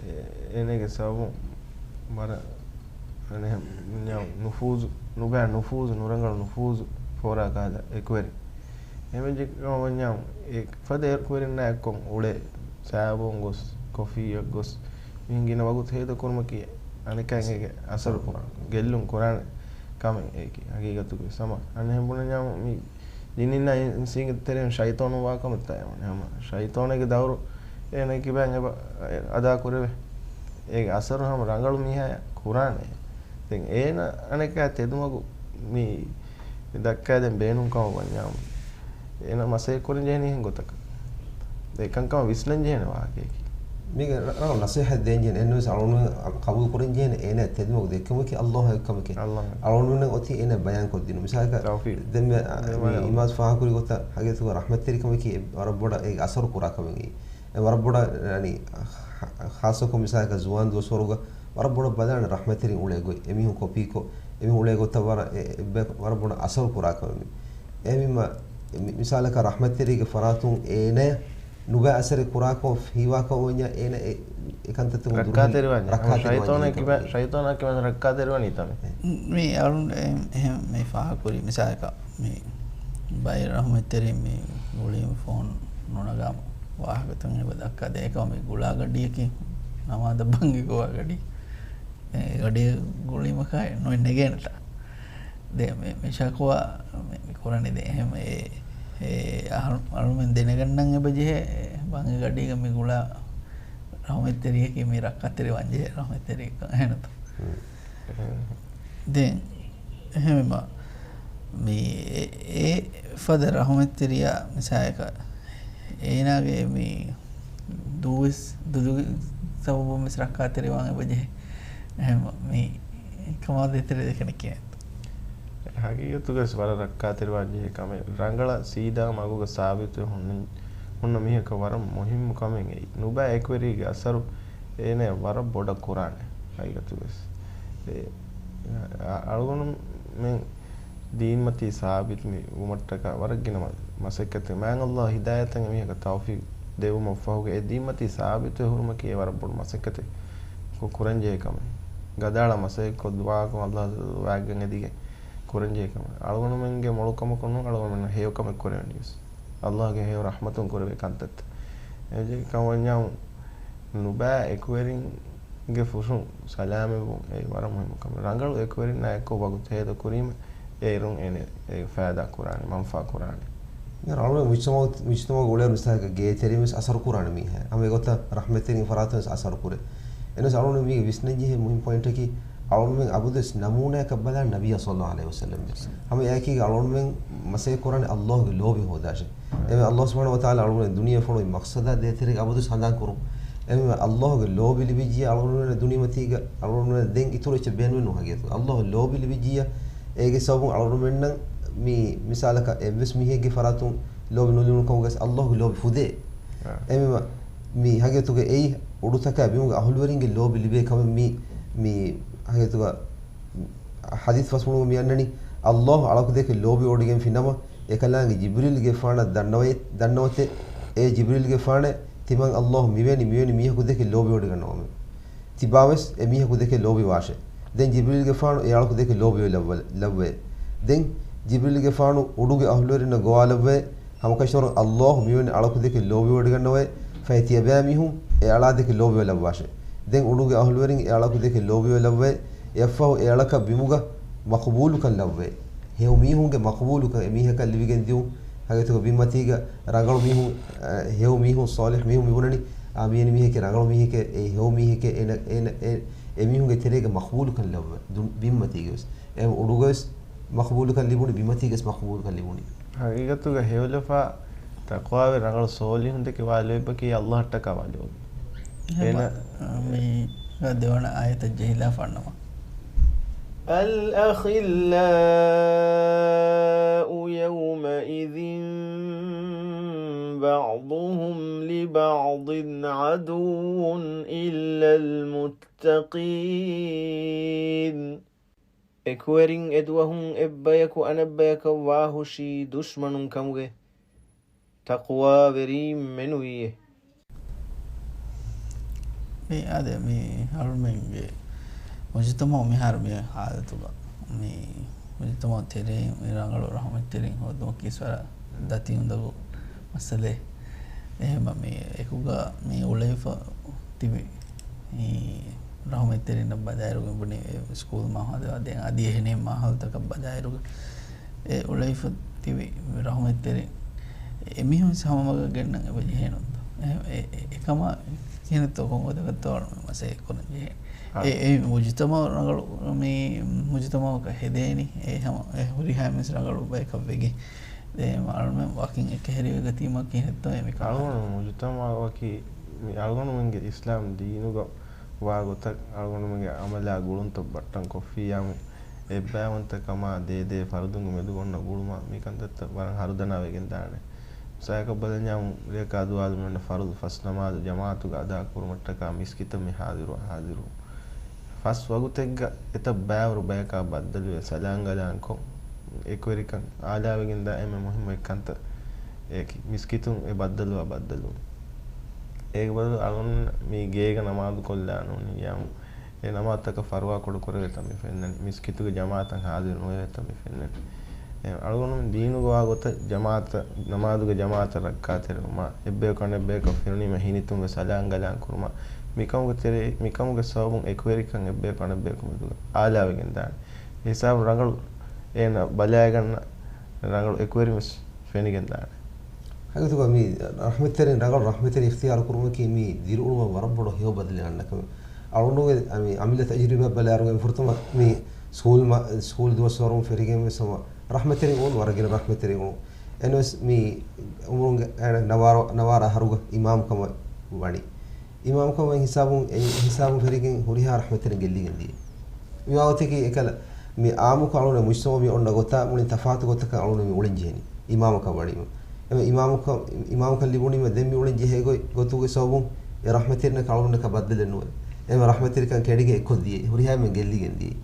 އެ، އޭނަގެ ސަބަބުން ވަރަށް އަނެއް ނުފޫޒު، ނުބައި ނުފޫޒު، ނުރަނގަޅު ނުފޫޒު ފޯރާ ކަހަލަ އެކުވެރިން. އެމެންޖެ ކަމަށް ވަންޏާ އެ ފަދަ އެކުވެރިންނާ އެއްކޮށް އުޅޭ ސާބޯން ގޮސް، ކޮފީއަށް ގޮސް، މިހެން ގިނަ ވަގުތު ހޭދަ ކުރުމަކީ އަނެކާ އެނގޭ އަސަރު ގެއްލުން ކުރާނެ ކަމެއް އެއީކީ. ހަގީގަތުގަ ސަމަ އަނެއް ބުނަންޏާ މި ޖިނިންނާ އިންސީންގެ ތެރެއިން ޝައިޠާނު ވާކަމަށް ތައެވަނީ. ހަމަ ޝައިޠާނެއްގެ ދައުރު އޭނަ ކިބައިން އެބަ އަދާ ކުރެވޭ. އޭގެ އަސަރު ހަމަ ރަނގަޅު މީހާޔަށް ކުރާނެ. ދެން އޭނަ އަނެކާ ތެދުމަގު މި ދައްކާދޭން ބޭނުން ކަމަށް ވަންޏާ އޭނަ މަސައްކަތް ކުރަން ޖެހެނީ އެހެން ގޮތަކަށް. އެކަންކަމަށް ވިސްނަން ޖެހޭނެ ވާހަކައަކީ. މީގެ ރަ-، ރަނގަޅު ނަސޭހަތް ދޭން ޖެހޭނެ. އެންވެސް އަޅުގަނޑު ޤަބޫލު ކުރަން ޖެހޭނެ އޭނަ ތެދުމަގު ދެއްކުމަކީ ﷲ އެއްކަމެކޭ. ﷲ. އަޅުގަނޑުމެންނަށް އޮތީ އޭނަ ބަޔާން ކޮށްދިނުން. މިސާލަކަށް ތައުފީޤް. ދެންމެ، ދެންމެ މި އިމާޒް ފާހަގަކުރި ގޮތަށް ހަގީގަތުގަ ރަޙްމަތްތެރިކަމަކީ ވަރަށް ބޮޑަށް އޭގެ އަސަރު ކުރާ ކަމެއް. އެ ވަރަށް ބޮޑަށް، ޔަޢުނީ، ޚާއްޞަކޮށް މިސާލަކަށް ޒުވާން ދުވަސްވަރުގަ ވަރަށް ބޮޑަށް ބަލާނެ ރަޙްމަތްތެރިން އުޅޭ ގޮތް. އެމީހުން ކޮޕީކޮށް، އެމީހުން އުޅޭ ގޮތަށް ވަރަށް އެ، އެ، ވަރަށް ބޮޑަށް އަސަރު ކުރާ ކަމެއް. އެހެންވީމަ، މި-، މިސާލަކަށް ރަޙްމަތްތެރީގެ ފަރާތުން އޭނަ ނުބައި އަސަރެއް ކުރާކޮށް ހީވާކަށް އޮންޏާ އޭނަ އެ، އެ ކަންތައްތަކުން ދުރުހެލި ރައްކާތެރިވާން ޖެހޭ. ރައްކާތެރިވާން ޝައިޠާނާ ޖެހޭ ކިބަ-، ކަމެއް. ޝައިޠާނާ ކިބަ ރައްކާތެރިވާން އެތަން. މި އަޅުން އެ-، އެހެން މި ފާހަގަކުރި މިސާލަކަށް މި ބައެއް ރަޙްމަތްތެރިން މި ގުޅީމަ ފޯނު ނުނަގާ ވާހަކަތައް އެބަ ދައްކާ ދޭކަމަށް މި ގުޅާ ގަޑިއަކީ ނަމާދަށް ބަންގި ގޮވާ ގަޑި. އެ ގަޑި ގުޅީމަކާ ނު-، ނެގޭނެތާ. ދެ މި، މި ޝަކުވާ މި، މި ކުރަނީ ދެ އެހެން އެ، އެ އަހަރު-، އަޅުމެން ދެނެގަންނަން އެބަ ޖެހޭ ބަންގި ގަޑީގަ މި ގުޅާ ރަޙްމަތްތެރިޔަކީ މި ރައްކާތެރިވާން ޖެހޭ ރަޙްމަތްތެރި އެހެންތޯ؟ ދެން އެހެންވީމަ، މި އެ، އެ ފަދަ ރަޙުމަތްތެރިޔާ މިސާލަކަށް އޭނާގެ މި ދޫވެސް ދުލުގެ ސަބަބުން ވެސް ރައްކާތެރިވާން އެބަޖެހޭ. އެހެން މި ކަމާ ދޭތެރޭ ދެކެނެ ކިޔަން. ހަގީގަތުގަސް ވަރަށް ރައްކާތެރިވާން ޖެހޭ ކަމެއް. ރަނގަޅަށް ސީދާ މަގުގަ ސާބިތުވެ ހުންނަ، ހުންނަ މީހަކަށް ވަރަށް މުހިއްމު ކަމެއް އެއީ. ނުބައި އެކުވެރީގެ އަސަރު އޭނަޔަށް ވަރަށް ބޮޑަށް ކުރާނެ ހަގީގަތުގަސް. އެ، އަ-، އަޅުގަނޑުމެން ދީންމަތީ ސާބިތު މި ވުމަށްޓަކާ ވަރަށް ގިނަ މަ-، މަސައްކަތެއް. މާތް ﷲ ހިދާޔަތަށް އެމީހަކަށް ތައުފީޤު ދެވުމަށްފަހުގަ އެ ދީންމަތީ ސާބިތުވެ ހުރުމަކީ އެ ވަރަށް ބޮޑު މަސައްކަތެއް ކޮށް ކުރަންޖެހޭ ކަމެއް. ގަދައަޅާ މަސައްކަތްކޮށް ދުޢާކޮށް ﷲ ވާގަން އެދިގެން ކުރަންޖެހޭ ކަމެއް. އަޅުގަނޑުމެންގެ މޮޅު ކަމަކުން ނޫން އަޅުގަނޑުމެންނަށް ހެޔޮ ކަމެއް ކުރެވެނީވެސް. ﷲ ގެ ހެޔޮ ރަޙްމަތުން ކުރެވޭ ކަންތައްތައް. އެ ކަމަށް ވަންޏާ ނުބައި އެކުވެރިންގެ ފުށުން ސަލާމަތްވުން އެއީ ވަރަށް މުހިއްމު ކަމެއް. ރަނގަޅު އެކުވެރިންނާ އެއްކޮށް ވަގުތު ހޭދަ ކުރީމަ އޭރުން އޭނަ އެ ފައިދާ ކުރާނެ، މަންފާ ކުރާނެ. އަޅުގަނޑު މުޖްތަމަޢު، މުޖްތަމަޢުގެ އުޅޭ މިސާލަކަށް ގޭތެރެއިން ވެސް އަސަރު ކުރާނެ މީހާ. ހަމަ އެގޮތަށް ރަޙްމަތްތެރިން ފަރާތުން ވެސް އަސަރު ކުރޭ. އެނަސް އަޅުގަނޑު މީގެ ވިސްނަންޖެހޭ މުހިން ޕޮއިންޓަކީ، އަޅުގަނޑުމެން އަބަދުވެސް ނަމޫނާއަކަށް ބަލާ ނަބިއްޔާ ޞައްލައްލާހު ޢަލައިހި ވަސައްލަމް. ހަމަ އެއާއެކީގަ އަޅުގަނޑުމެން މަސައްކަތް ކުރާނެ ﷲ ގެ ލޯބި ހޯދާށޭ. އެމެ ﷲ ސުބްޙާނަހޫ ވަތަޢާލާ އަޅުގަނޑު ދުނިޔެ ފޮނުވި މަޤްޞަދާ ދޭތެރޭގަ އަބަދުވެސް ހަނދާން ކުރުން. އެމެ ﷲ ގެ ލޯބި ލިބިއްޖިއްޔާ އަޅުގަނޑުމެން ދުނިޔެމަތީގަ އަޅުގަނޑުމެން ދެން އިތުރު އެއްޗެއް ބޭނުމެއް ނޫން ހަގީގަތުގަ. ﷲ ގެ ލޯބި ލިބިއްޖިއްޔާ އޭގެ ސަބަބުން އަޅުގަނޑުމެންނަށް މި މިސާލަކަށް އެއްވެސް މީހެއްގެ ފަރާތުން ލޯބި ނުލިބުނު ކަމުގަސް ﷲ ގެ ލޯބި ފުދޭ. އެމެ މި ހަގީގަތުގަ އެއީ އުޑުތަކާ ބިމުގެ އަހުލުވެރިންގެ ލޯބި ލިބޭ ކަމެއް މި، މި ހަގީގަތުގަ ޙަދީޘް ފަސްވުނު މި އަންނަނީ، ﷲ އަޅަކު ދެކެ ލޯބިވޮޑިގެންފި ނަމަ، އެކަލާނގެ ޖިބްރީލްގެފާނަށް ދަންނަވައި، ދަންނަވަތެ، އޭ ޖިބްރީލްގެފާނޭ، ތިމަން ﷲ މިވެނި، މިވެނި މީހަކު ދެކެ ލޯބިވޮޑިގަންނަވަމޭ. ތިބާވެސް އެ މީހަކު ދެކެ ލޯބިވާށޭ. ދެން ޖިބްރީލްގެފާނު އެ އަޅަކު ދެކެ ލޯބިވެ ލައްވަ-، ލައްވައޭ. ދެން ޖިބްރީލްގެފާނު އުޑުގެ އަހުލުވެރިންނަށް ގޮވާލައްވައޭ. ހަމަކަށަވަރުން ﷲ މިވެނި އަޅަކު ދެކެ ލޯބިވޮޑިގަންނަވައޭ، ފަހެ ތިޔަބައިމީހުން އެ އަޅާ ދެކެ ލޯބިވެ ލައްވާށޭ. ދެން އުޑުގެ އަހުލުވެރިން އެ އަޅަކު ދެކެ ލޯބިވެ ލައްވައޭ، އެއަށްފަހު އެ އަޅަކަށް ބިމުގަ މަޤުބޫލުކަން ލައްވައޭ. ހެޔޮ މީހުންގެ މަޤުބޫލުކަން އެ މީހަކަށް ލިބިގެން ދިޔުން. ހަގީގަތުގަ ބިންމަތީގަ ރަނގަޅު މީހުން، އަ، ހެޔޮ މީހުން، ޞާލިޙް މީހުން މިބުނަނީ، އާ، މިވެނި މީހެކޭ ރަނގަޅު މީހެކޭ، އެ ހެޔޮ މީހެކޭ، އޭނަ، އޭނަ، އެ، އެ މީހުންގެ ތެރޭގަ މަޤުބޫލުކަން ލައްވަ، ދު-، ބިންމަތީގަވެސް. އެ އުޑުގަވެސް މަޤުބޫލުކަން ލިބުނީ، ބިންމަތީގަސް މަޤުބޫލުކަން ލިބުނީ. ހަގީގަތުގަ ހެޔޮލަފާ ތަޤްވާވެރި ރަނގަޅު ޞާލިޙުންތަކެއް ވާ ލޯތްބަކީ ﷲ އަށްޓަކާ ވާ ލޯތް. އެހެން އޭނަ މި ދެވަނަ އާޔަތަށް ޖެހިލާފަ އަންނަމަ. الْأَخِلَّاءُ يَوْمَئِذٍ بَعْضُهُمْ لِبَعْضٍ عَدُوٌّ إِلَّا الْمُتَّقِينَ. އެކުވެރިން އެދުވަހުން އެއްބަޔަކު އަނެއްބަޔަކަށް ވާހުށީ ދުޝްމަނުން ކަމުގެ ތަޤްވާވެރީން މެނުވީއޭ. މި އާދެ، މި އަޅުމެންގެ މުޖުތަމަޢު މިހާރު މި ހާލަތުގަ، މި މުޖުތަމަޢު ތެރެއިން މި ރަނގަޅު ރަޙުމަތްތެރިން ހޯދުމަކީ ވަރަށް ދަތި އުނދަގޫ މައްސަލައެއް. އެހެންވީމަ މި އެކުގަ މި އުޅެފަ ތިބި މި ރަޙުމަތްތެރިންނަށް ބަލާއިރުގަ ބުނި ސްކޫލް މާހައުލު އަދި އަދި އެހެނިހެން މާހައުލުތަކަށް ބަލާއިރުގަ އެ އުޅެފަ ތިބި ރަޙުމަތްތެރިން އެމީހުން ހަމަމަގަށް ގެންނަން އެބަ ޖެހޭނުންތޯ؟ އެ، އެ، އެ، އެކަމާ ކިހިނެއްތޯ ކޮން ގޮތަކަށްތޯ މަސައްކަތް ކުރަން ޖެހޭ؟ އާ. އެ، އެ މުޖުތަމަޢު ރަނގަޅު މި މުޖުތަމަޢަކަށް ހެދޭނީ އެ ހަމަ އެ ހުރިހާ މިސް ރަނގަޅު ބަޔަކަށް ވެގެން. ދެން އަޅުމެން ވަކިން އެކަހެރިވެގަތީމަ ކިހިނެއްތޯ އެ މިކަން؟ އަޅުގަނޑު މުޖުތަމަޢަކީ މި އަޅުގަނޑުމެންގެ އިސްލާމް ދީނުގަ ވާ ގޮތަށް އަޅުގަނޑުމެންގެ އަމަލާ ގުޅުންތައް ބައްޓަން ކޮށްފިއްޔާމު، އެއްބައިވަންތަކަމާ ދޭދޭ ފަރުދުންގެ މެދުގަ އޮންނަ ގުޅުމާ މި ކަންތައްތައް ވަރަށް ހަރުދަނާވެގެން ދާނެ. މިސާލަކަށް ބަލަންޏާމު، ރެޔަކާ ދުވާލުމެންނަށް ފަރުދު ފަސް ނަމާދު ޖަމާޢަތުގަ އަދާކުރުމަށްޓަކާ މިސްކިތަށް މި ހާޒިރު، ހާޒިރު. ފަސް ވަގުތެއްގަ އެތައް ބައިވަރު ބަޔަކާ ބައްދަލުވެ ސަލާންގަލާންކޮށް، އެކުވެރިކަން އާލާވެގެންދާ އެންމެ މުހިއްމު އެއްކަންތައް އެއަކީ، މިސްކިތުން އެ ބައްދަލުވާ ބައްދަލުވުން. އޭގެ ބަދަލު އަޅުން މި ގޭގަ ނަމާދު ކޮށްލާނޫނީ ޔާމު. އެ ނަމާދުތަކަށް ފަރުވާކުޑަ ކުރެވޭތަން މި ފެންނަނީ. މިސްކިތުގެ ޖަމާޢަތަށް ހާޒިރު ނުވެވޭތަން މި ފެންނަނީ. އެ، އަޅުގަނޑުމެން ދީނުގަ ވާ ގޮތަށް ޖަމާޢަތަށް، ނަމާދުގެ ޖަމާޢަތަށް ރައްކާތެރިވުމާ، އެއްބަޔަކު އަނެއްބަޔަކަށް ފެނުނީމަ ހިނިތުންވެ ސަލާންގަލާން ކުރުމާ، މިކަމުގެ ތެރެ-، މިކަމުގެ ސަބަބުން އެކުވެރިކަން އެއްބަޔަކު އަނެއްބަޔަކު މެދުގަ އާލާވެގެން ދާނެ. އެ ހިސާބުން ރަނގަޅު، އޭނަ ބަލާގަންނަ ރަނގަޅު އެކުވެރިންވެސް ފެނިގެން ދާނެ. ހަގީގަތުގަ މި ރަޙްމަތްތެރިން، ރަނގަޅު ރަޙްމަތްތެރިން އިޚްތިޔާރު ކުރުމަކީ މި ދިރިއުޅުމަށް ވަރަށް ބޮޑު ހެޔޮ ބަދަލެއް އަންނަ ކަމެއް. އަޅުގަނޑުގެ މި އަމިއްލަ ތަޖުރިބާ ބަލާއިރުގަ ފުރަތަމަ މި ސްކޫލް މަ-، ސްކޫލް ދުވަސްވަރުން ފެށިގެން ވެސް ހަމަ ރަޙްމަތްތެރިން އުޅުނު ވަރަށް ގިނަ ރަޙްމަތްތެރިން އުޅުނު. އެންވެސް މި އުމުރުން ނަވާރަ، ނަވާރަ އަހަރުގަ އިމާމު ކަމަށް ވަނީ. އިމާމުކަމަށް ހިސާބުން، އެ ހިސާބުން ފެށިގެން ހުރިހާ ރަޙްމަތްތެރިން ގެއްލިގެން ދިޔަ. މި ވާގޮތަކީ އެކަލަ، މި އާއްމުކޮށް އަޅުގަނޑު މުޖްތަމަޢު މި އޮންނަ ގޮތާ މުޅިން ތަފާތު ގޮތަކަށް އަޅުގަނޑު މި އުޅެން ޖެހެނީ. އިމާމަކަށް ވަނީމަ. އެމެ އިމާމުކަ-، އިމާމުކަން ލިބުނީމަ ދެން މި އުޅެން ޖެހޭ ގޮތް، ގޮތުގެ ސަބަބުން އެ ރަޙްމަތްތެރިންނަކަށް އަޅުގަނޑަކަށް ބައްދަލެއް ނުވޭ. އެމެ ރަޙްމަތްތެރިކަން ކެނޑިގެން އެއްކޮށް ދިޔަ. ހުރިހާ އެންމެން ގެއްލިގެން ދިޔަ.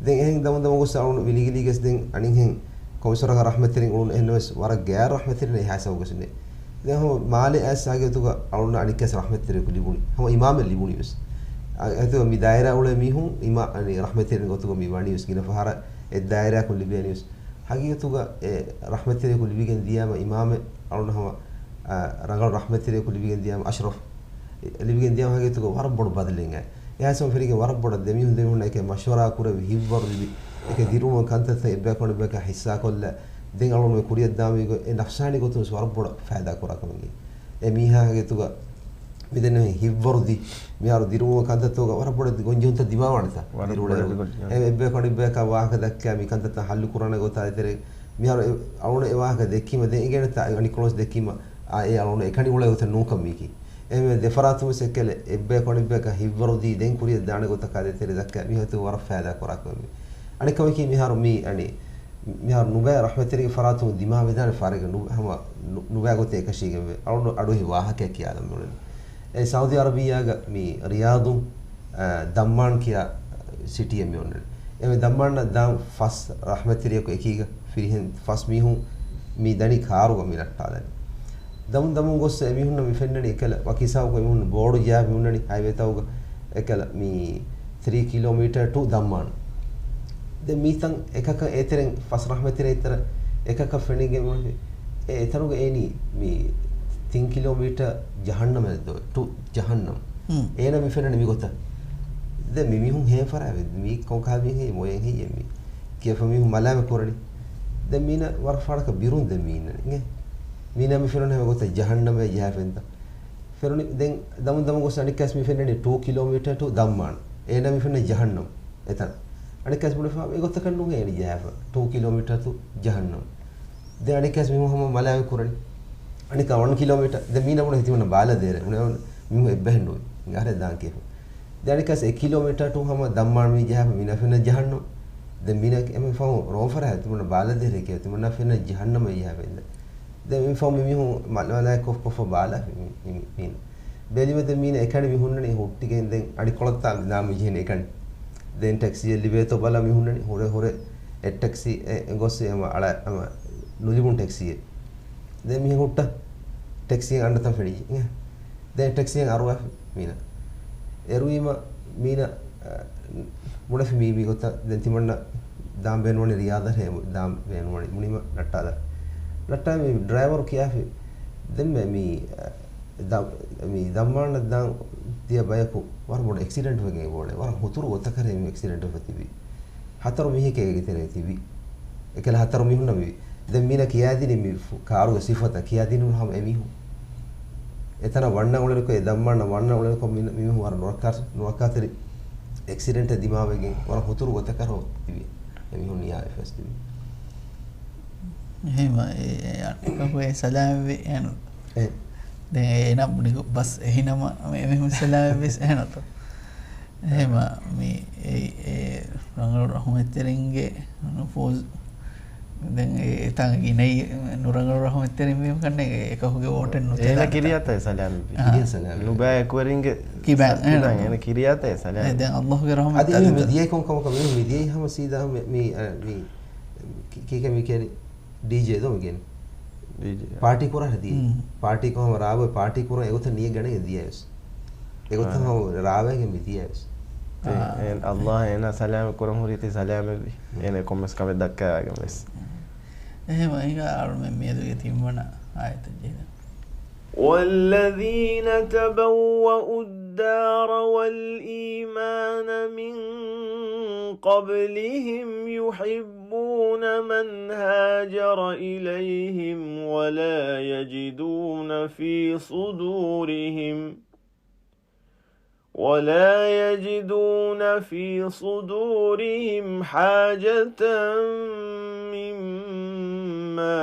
ދެން އެހެން ދަމު ދަމުގަސް އަޅުގަނޑު ވިލިގިލީގަސް ދެން އަނިހެން ކޮންމެސް ވަރަކަށް ރަޙްމަތްތެރިން އުޅުނު އެހެންނަމަވެސް ވަރަށް ގާތް ރަޙްމަތްތެރިން އެހާ ހިސާބުގަސް ނެ. ދެން ހަމަ މާލެ އައިސް ހަގީގަތުގަ އަޅުންނަށް އަނެއްކާސް ރަޙްމަތްތެރިޔަކު ލިބުނީ. ހަމަ އިމާމެއް ލިބުނީ ވެސް. އަ-، އަދި މި ދާއިރާ އުޅޭ މީހުން އިމާ-، އަނި ރަޙްމަތްތެރިން ގޮތުގަ މި ވަނީ ވެސް ގިނަ ފަހަރަށް އެ ދާއިރާއަކުން ލިބޭނީވެސް. ހަގީގަތުގަ އެ ރަޙްމަތްތެރިޔަކު ލިބިގެން ދިޔާމަ އިމާމެއް އަޅުން ހަމަ، އާ، ރަނގަޅު ރަޙްމަތްތެރިޔަކު ލިބިގެން ދިޔާމަ އަޝްރަފް އެ ލިބިގެން ދިޔާމަ ހަގީގަތުގަ ވަރަށް ބޮޑު ބަދަލެއް އައި. އެހާސް ފެނިގެން ވަރަށް ބޮޑަށް ދެމީހުން ދެމީހުންނާ އެކޭ މަޝްވަރާ ކުރެވި ހިތްވަރު ލިބި، އެކޭ ދިރުވުމަށް ކަންތައްތައް އެއްބަޔަކު އަނެއްބަޔަކާ ޙިއްޞާކޮށްލާ، ދެން އަޅުން އެ ކުރިއަށް ދާމީގޮތް އެ ނަފްސާނީ ގޮތުން ވެސް ވަރަށް ބޮޑަށް ފައިދާ ކުރާ ކަމެއް. އެ މީހާ ހަގީގަތުގަ މިދެންނެވި ހިތްވަރު ދީ، މިހާރު ދިރުވުމަށް ކަންތައްތަކުގަ ވަރަށް ބޮޑަށް ގޮންޖެހުންތައް ދިމާވާނެތާ؟ ވަރަށް ދިރުއުޅޭ ބޮޑަށް އެ، ގޮންޖެހުން. އެ އެއްބަޔަކު އަނެއްބަޔަކާ ވާހަކަ ދައްކާ މި ކަންތައްތައް ހައްލު ކުރާނެ ގޮތާ ދޭތެރޭ، މިހާރު އެ، އަޅުން އެ ވާހަކަ ދެއްކީމަ ދެން އިނގޭނެތާ އަނެއްކޮޅުން ދެއްކީމަ، އާ، އެ އަޅުން އެކަނި އުޅޭ ގޮތެއް ނޫންކަން މީކީ. އެހެންވެ ދެފަރާތުން ވެސް އެއްކަލަ އެއްބަޔަކު އަނެއްބަޔަކަށް ހިތްވަރު ދީ ދެން ކުރިއަށް ދާނެ ގޮތަކާ ދޭތެރޭ ދައްކާ މިހާރު ވަރަށް ފައިދާ ކުރާ ކަމެއް. އަނެއް ކަމަކީ މިހާރު މީ އަނެއް މިހާރު ނުބައި ރަޙްމަތްތެރިގެ ފަރާތުން ދިމާވެދާނެ ފާރެއްގަ ނު-، ހަމަ ނު-، ނުބައި ގޮތެއް އެކަށީގެންވެ އަޅު-، އަޑުއެހި ވާހަކައެއް ކިޔާލަން މިއުޅެނީ. އެ ސައުދީ އަރަބިއްޔާގަ މި ރިޔާޟު، އަ، ދައްމާން ކިޔާ ސިޓީއެއް މި އޮންނަނީ. އެ ދައްމާންނަށް ދާން ފަސް ރަޙްމަތްތެރިޔަކު އެކީގަ ފިރިހެން ފަސް މީހުން މި ދަނީ ކާރުގަ މި ނައްޓާލަނީ. ދަމުން ދަމުން ގޮސް އެމީހުންނަށް މި ފެންނަނީ އެކަލަ ވަކި ހިސާބަކު އެމީހުން ބޯޑު ޖަހާފަ މި ހުންނަނީ ހައިވޭތަކުގަ އެކަލަ މި ތްރީ ކިލޯމީޓަރ ޓު ދައްމާން. ދެން މިތަން އެކަކަށް އޭތެރެން ފަސް ރަޙްމަތްތެރި އެތެރެ އެކަކަށް ފެނިގެން އެ އެތަނުގަ އޭނީ މި ތިން ކިލޯމީޓަރ ޖަހަންނަމެއް ދޯ، ޓު ޖަހަންނަމް. ހުން. އޭނަ މި ފެންނަނީ މި ގޮތަށް. ދެން މި މީހުން ހޭ ފަރާތް ވެ، މީ ކޮން ކާ މީހެއް މޮޔަން ހެއްޔެ މީ؟ ކިޔަފަ މީހުން މަލާމަތް ކުރަނީ. ދެން މީނަ ވަރަށް ފާޑަކަށް ބިރުން ދެން މީ އިންނަނީ. އިނގޭ؟ މީނަ މި ފެނުނީ ހަމަ ގޮތަށް ޖަހަންނަމޭ ޖަހާފަ އިންދާ. ފެނުނީ ދެން ދަމުން ދަމުން ގޮސް އަނެއްކާސް މި ފެންނަނީ ޓޫ ކިލޯމީޓަރ ޓު ދައްމާން. އޭނަ މި ފެންނަނީ ޖަހަންނަމް. އެތަން. އަނެއްކާސް ބުނެފާ އެ ގޮތަކަށް ނޫން އޭނަ ޖަހާފަ. ޓޫ ކިލޯމީޓަރ ޓު ޖަހަންނަމް. ދެން އަނެއްކާސް މީހުން ހަމަ މަލާމަތް ކުރަނީ. އަނެއްކާ ވަން ކިލޯމީޓަރ. ދެން މީނަ ބުނެ ތިމަންނަ ބާލަ ދޭރެ. ބުނެ މީހުން އެއްބަހެއް ނޫން. އަހަރެން ދާން ކިޔަފަ. ދެން އަނެއްކާސް އެއް ކިލޯމީޓަރ ޓު ހަމަ ދައްމާން މި ޖަހާފަ މި ނަފެންނަ ޖަހަންނަމް. ދެން މީނަ އެމެ ފަހު ރޯ ފަރާތް ތިމަންނަ ބާލަ ދޭރެ ކިޔަ ތިމަންނަ ފެންނަ ޖަހަންނަމަށް ޖަހާފަ އިންދާ. ދެން މި ފަހު މި މީހުން މަ-، މަލާމަތް ކޮށް ކޮށްފަ ބާލާ މި-، މި-، މީނަ. ބެލީމަ ދެން މީނަ އެކަނި މި ހުންނަނީ ހުއްޓިގެން ދެން އަނެއްކޮޅަށް ތާ ނާ މި ޖެހެނީ އެކަނި. ދެން ޓެކްސީއެއް ލިބޭތޯ ބަލާ މި ހުންނަނީ ހުރެ ހުރެ އެއް ޓެކްސީ އެ ގޮސް އެ އަޅާ އަމަ ނުލިބުނު ޓެކްސީއެއް. ދެން މިހެން ހުއްޓަ ޓެކްސީއެއް އަންނަ ތަން ފެނިއްޖެ. ދެން ޓެކްސީއެއް އަރުވާފި މީނަ. އެރުވީމަ މީނަ، އަ، ބުނެފި މީ މި ގޮތަށް ދެން ތިމަންނަ ދާން ބޭނުންވަނީ ރިޔާޟަށް ހޭ ދާން ބޭނުންވަނީ މުނިމަ ނައްޓާލަ. ނައްޓާ މި ޑްރައިވަރު ކިޔާފި ދެންމެ މި، އަ، ދަ-، މި ދައްމާނަށް ދާން ދިޔަ ބަޔަކު ވަރަށް ބޮޑު އެކްސިޑެންޓް ވެގެން އެބައުޅޭ. ވަރަށް ހުތުރު ގޮތަކަށް މި އެކްސިޑެންޓް ވެފަ ތިބީ. ހަތަރު މީހެކޭ އޭގެ ތެރޭ ތިބި. އެކަލަ ހަތަރު މީހުންނަށް މިވީ. ދެން މީނަ ކިޔާދިނީ މި ފު-، ކާރުގެ ސިފަތައް ކިޔާދިނީ ހަމަ އެމީހުން. އެތަނަށް ވަންނަ އުޅެނިކޮށް، އެ ދައްމާނަށް ވަންނަ އުޅެނިކޮށް މި-، މީހުން ވަރަށް ނުރައްކާ-، ނުރައްކާތެރި އެކްސިޑެންޓެއް ދިމާވެގެން ވަރަށް ހުތުރު ގޮތަކަށް ތިބި. އެމީހުން ނިޔާވެފަސް ތިބި. އެހެންވެ، އެ، އެ އަނެކަކު އެ ސަލާމަތްވެ އެހެން. އެ. ދެން އޭނަ ބުނި ބަސް އެހިނަމަ އެމީހުން ސަލާމަތްވެސް އެހެނަތޯ. އެހެމަ މި އެ، އެ ރަނގަޅު ރަޙުމަތްތެރިންގެ ނުފޫޒު ދެން އެ، އެތާނގަ ގިނައީ ނުރަނގަޅު ރަޙުމަތްތެރިން ވީމަ ކަންނޭނގެ އެކަކުގެ ވޯޓެއް އޭނަ ނުތެދާނެ. ކިރިޔާތައް ސަލާމް ވި. އާ. ކިރިޔާ ސަލާމް. ނުބައި އެކުވެރިންގެ ކިބައިން ސަ-، ކިބައިން އޭނަ. އޭނަ ކިރިޔާތައް ސަލާމް. އެ، ދެން އައްލާހުގެ ރަޙުމަތް އަދި އެ އަދި މި ދިޔައީ ކޮން ކަމަކަށް މީ، މި ދިޔައީ ހަމަ ސީދާ ހަމަ މި، މި، އަ، މި ކި-، ކީކޭ މި ކިޔަނީ؟ ޑީޖޭ ދޯ މި ގެން. ޑީޖޭ. ޕާޓީ ކުރާ ހަދީ. ހުން. ޕާޓީ ކޮށް ހަމަ ރާވެ ޕާޓީ ކުރާ އެގޮތަށް ނިޔަ ގަނެގެން ދިޔައިސް. އެގޮތަށް އާ. ހަމަ ރާވެގެން މި ދިޔައިސް. އެ، އާ. އެ، އައްލާހް އޭނާ ސަލާމަތް ކުރަން ހުރީތީ ސަލާމަތްވި. އޭނަ ކޮންމެސް ކަމެއް ދައްކާގެން ވެސް. އެހެމަ އިނގާ އަޅުމެން މިއަދުގެ ތިންވަނަ އާޔަތަށް ޖެހިދަން. والذين تبوأوا الدار والإيمان من قبلهم يحبون من هاجر إليهم ولا يجدون في صدورهم، ولا يجدون في صدورهم حاجة مما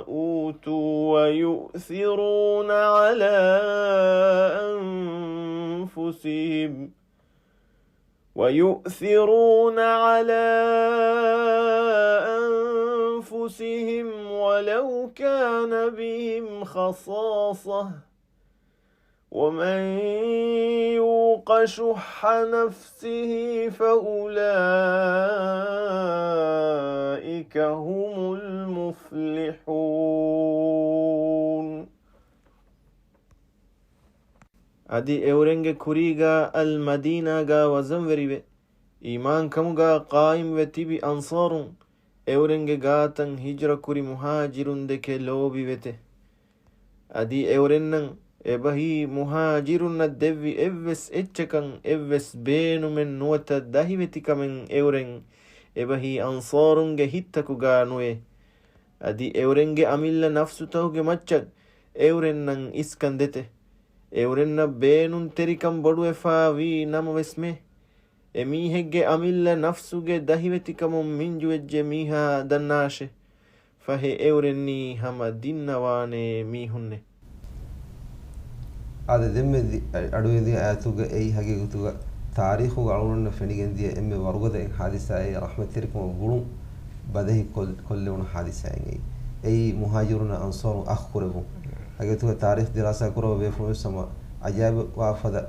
أوتوا ويؤثرون على أنفسهم، ويؤثرون على أنفسهم ولو كان بهم خصاصة، ومن يوق شح نفسه فأولئك هم المفلحون. އަދި އެއުރެންގެ ކުރީގާ އަލް މަދީނާގާ ވަޒަންވެރިވެ، އީމާންކަމުގާ ޤާއިމްވެ ތިބި އަންޞާރުން އެއުރެންގެ ގާތަށް ހިޖްރަކުރި މުހާޖިރުންދެކެ ލޯބިވެތެ. އަދި އެއުރެންނަށް އެބަހީ މުހާޖިރުންނަށް ދެއްވި އެއްވެސް އެއްޗަކަށް އެއްވެސް ބޭނުމެއް ނުވަތަ ދަހިވެތިކަމެއް އެއުރެން އެބަހީ އަންޞާރުންގެ ހިތްތަކުގާ ނުވޭ. އަދި އެއުރެންގެ އަމިއްލަ ނަފްސުތަކުގެ މައްޗަށް އެއުރެންނަށް އިސްކަން ދެތެ. އެއުރެންނަށް ބޭނުންތެރިކަން ބޮޑުވެފާ ވީ ނަމަވެސްމެ، އެމީހެއްގެ އަމިއްލަ ނަފްސުގެ ދަހިވެތިކަމުން މިންޖުވެއްޖެ މީހާ ދަންނާށެ. ފަހެ އެއުރެންނީ ހަމަ ދިންނަވާނޭ މީހުންނެ. އާދެ، ދެންމެ ދި-، އަ-، އަޑުއެދި އާޔަތުގަ އެއީ ހަގީގަތުގަ ތާރީޚުގަ އަޅުގަނޑުމެންނަށް ފެނިގެންދިޔަ އެންމެ ވަރުގަދަ ހާދިސާއެއް، ރަޙްމަތްތެރިކަމަށް ގުޅުން ބަދަހި ކޮށް-، ކޮށްލެވުނު ހާދިސާއެއް. އެއީ މުހާޖިރުންނާ އަންޞާރުން އަޚް ކުރެއްވުން. ހަގީގަތުގަ ތާރީޚް ދިރާސާ ކުރައްވާ ބޭފުޅުން ވެސް ހަމަ އަޖާއިބުވާ ފަދަ